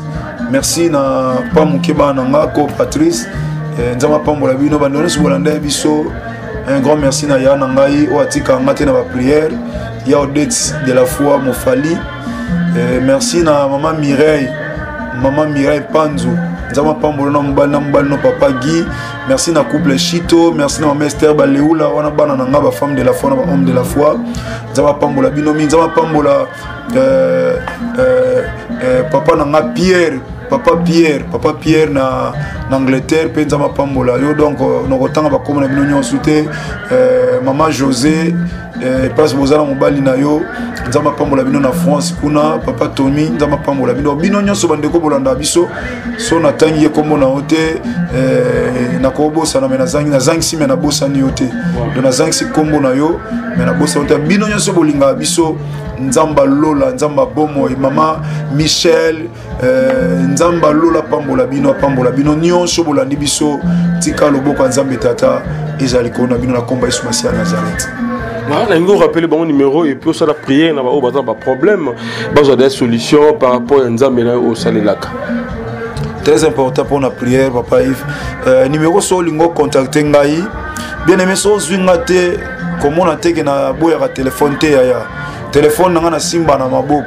merci na pa moke bana na nga ko Patrice. Nzambe apambola bino, bandeko nyonso bolanda ya biso. Un grand merci na ya na ngai oyo atika nga te na baprière, ya Odette de la foi Mofali. Merci na mama Mireille, mama Mireille Panzu, Nzambe apambola na mobali, na mobali no papa Guy. Merci na couple Chito, merci na mama Esther Baleula wana, bana na nga bafemme de la foi na bahomme de la foi. Nzambe apambola bino mingi. Nzambe apambola papa na nga Pierre, papa Pierre, papa Pierre na Angleterre mpe Nzambe apambola yo. Donc nakotanga bakoma na bino nyonso te. Mama José, place boza na mobali na yo, Nzambe apambola bino na France kuna. Papa Tomi, Nzambe apambola bino, bino nyonso bandeko bolanda biso. So natangi ye kombo na yo te, nakobosana, me nazangisi, me nabosani yo te. Donc nazangisi kombo na yo, me nabosani yo te. Bino nyonso bolingaka biso, Nzambe alola, Nzambe abomoi. Mama Michel, Nzambe alola apambola bino, apambola bino nyonso bolandi biso. Tika loboko ya Nzambe Tata ezala likolo na bino na komba Yesu Masiya ya Nazareth. Nalingi orappeler bango numéro et puis osala prière na baoyo baza na baproblème, bazwa des solutions par rapport ya Nzambe na yo osalelaka. Très important pour la prière, papa Yves. Numéro so olingo contacter ngai, bien aimé, so ozwi nga te, komona te ke naboyaka telefone te. Yaya, telefone na nga nasimba na maboko,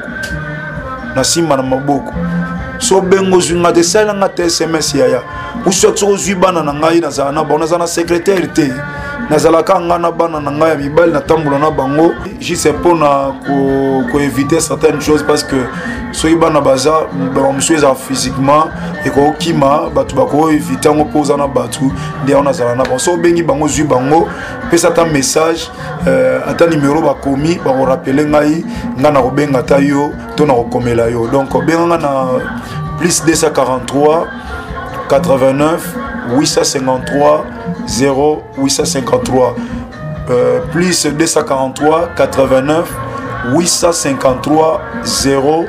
nasimba na maboko. So bengo, ozwi nga te, salela nga te SMS, yaya. Uswat soki ozwi bana na ngai, nazala na bango, nazala na secrétaire te, nazalaka nga na bana na ngai ya mibali, natambola na bango juste mpona koéviter certaines choses, parce que soki bana baza bamosusu ezala physiquement ekokokima, bato bakoevite yango mpo oza na bato. Nde yango nazala na bango. So obengi bango, ozwi bango, pesa ata message, ata numéro bakomi, bakorappeler ngai, ngai nakobenga ata yo to nakokomela yo. Donc benga nga na plus 243 89 853 0 853, plus 243 89 853 0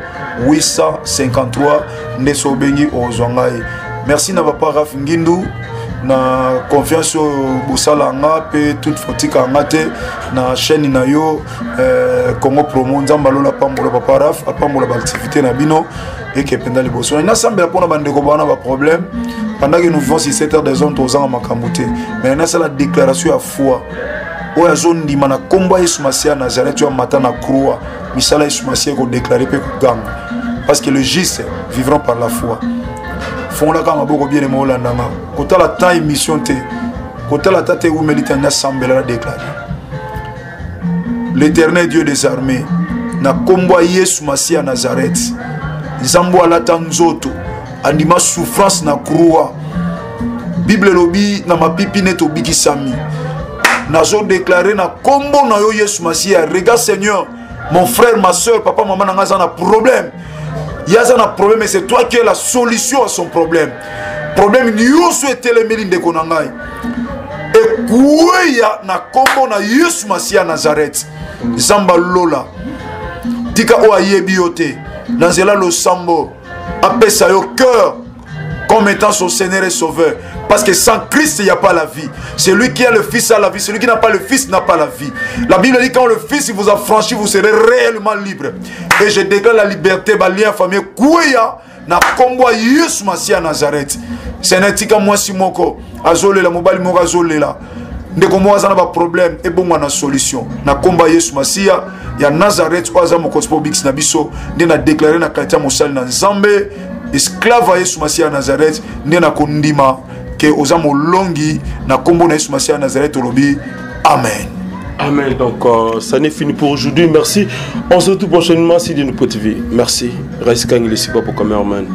853. Nde so obengi, ozwa ngai. Merci na papa Raf Ngindu. Na confiance oyo bosala nga mpe toute fotika nga te na chaîne na yo euh, Congo Promo. Nzambe alola apambola papa Raf, apambola ba activité na bino eke mpenza liboso. Nasambela mpona bandeko bawana ba problème pendant que nous vivons sur 7 heures des hommes, tozanga makambo te, mais nasala déclaration ya foi oyo azondima na nkombo ya Yesu Masiya ya Nazareth oyo amata na croix. Misala Yesu Masiya ekodeklare mpe koganga, parce que le juste vivront par la foi. Fongolaka maboko bien eme, olanda nga, kotala temps émission te, kotala ata te ewumeli te. Nasambela, na déclare: L'Éternel Dieu des armées, na nkombo ya Yesu Masiya ya Nazareth, Nzambe alata nzoto, andima souffrance na croix, Bible elobi na mapipi neti obikisami. Nazodeklare na nkombo na yo Yesu Masiya, regarde Seigneur, mon frère, ma soeur, papa, mama na nga aza na problème, ye aza na problème, et c'est toi qui es la solution à son problème. Problème nyonso etelemeli ndeko na ngai ekweya na nkombo na Yesu Masiya ya Nazareth. Nzambe alola, tika oyo ayebi yo te na nzela losambo apesa yo cœur comme étant son Seigneur et Sauveur. Parce que sans Christ, il n'y a pas la vie. Celui qui a le Fils a la vie. Celui qui n'a pas le Fils n'a pas la vie. La Bible dit: quand le Fils vous a franchi, vous serez réellement libre. Et je déclare la liberté, ba lien famille, kweya, na kombo ya Yesu Masiya Nazareth. Seigneur, tika mwasi moko azolela, mobali moko azolela, ndeko moko aza na baproblème, ebongwa na solution na nkombo ya Yesu Masiya ya Nazareth oyo aza mokonzi mpo obikisi na biso. Nde na deklare na kati ya mosali na Nzambe, esclave ya Yesu Masiya ya Nazareth, nde na kondima ke oza molongi na nkombo na Yesu Masiya ya Nazareth, olobi amen. Amen. Donc, ça n'est fini pour aujourd'hui. Merci. On se retrouve prochainement sur Dino TV. Merci. Reste Kangele, pour cameraman.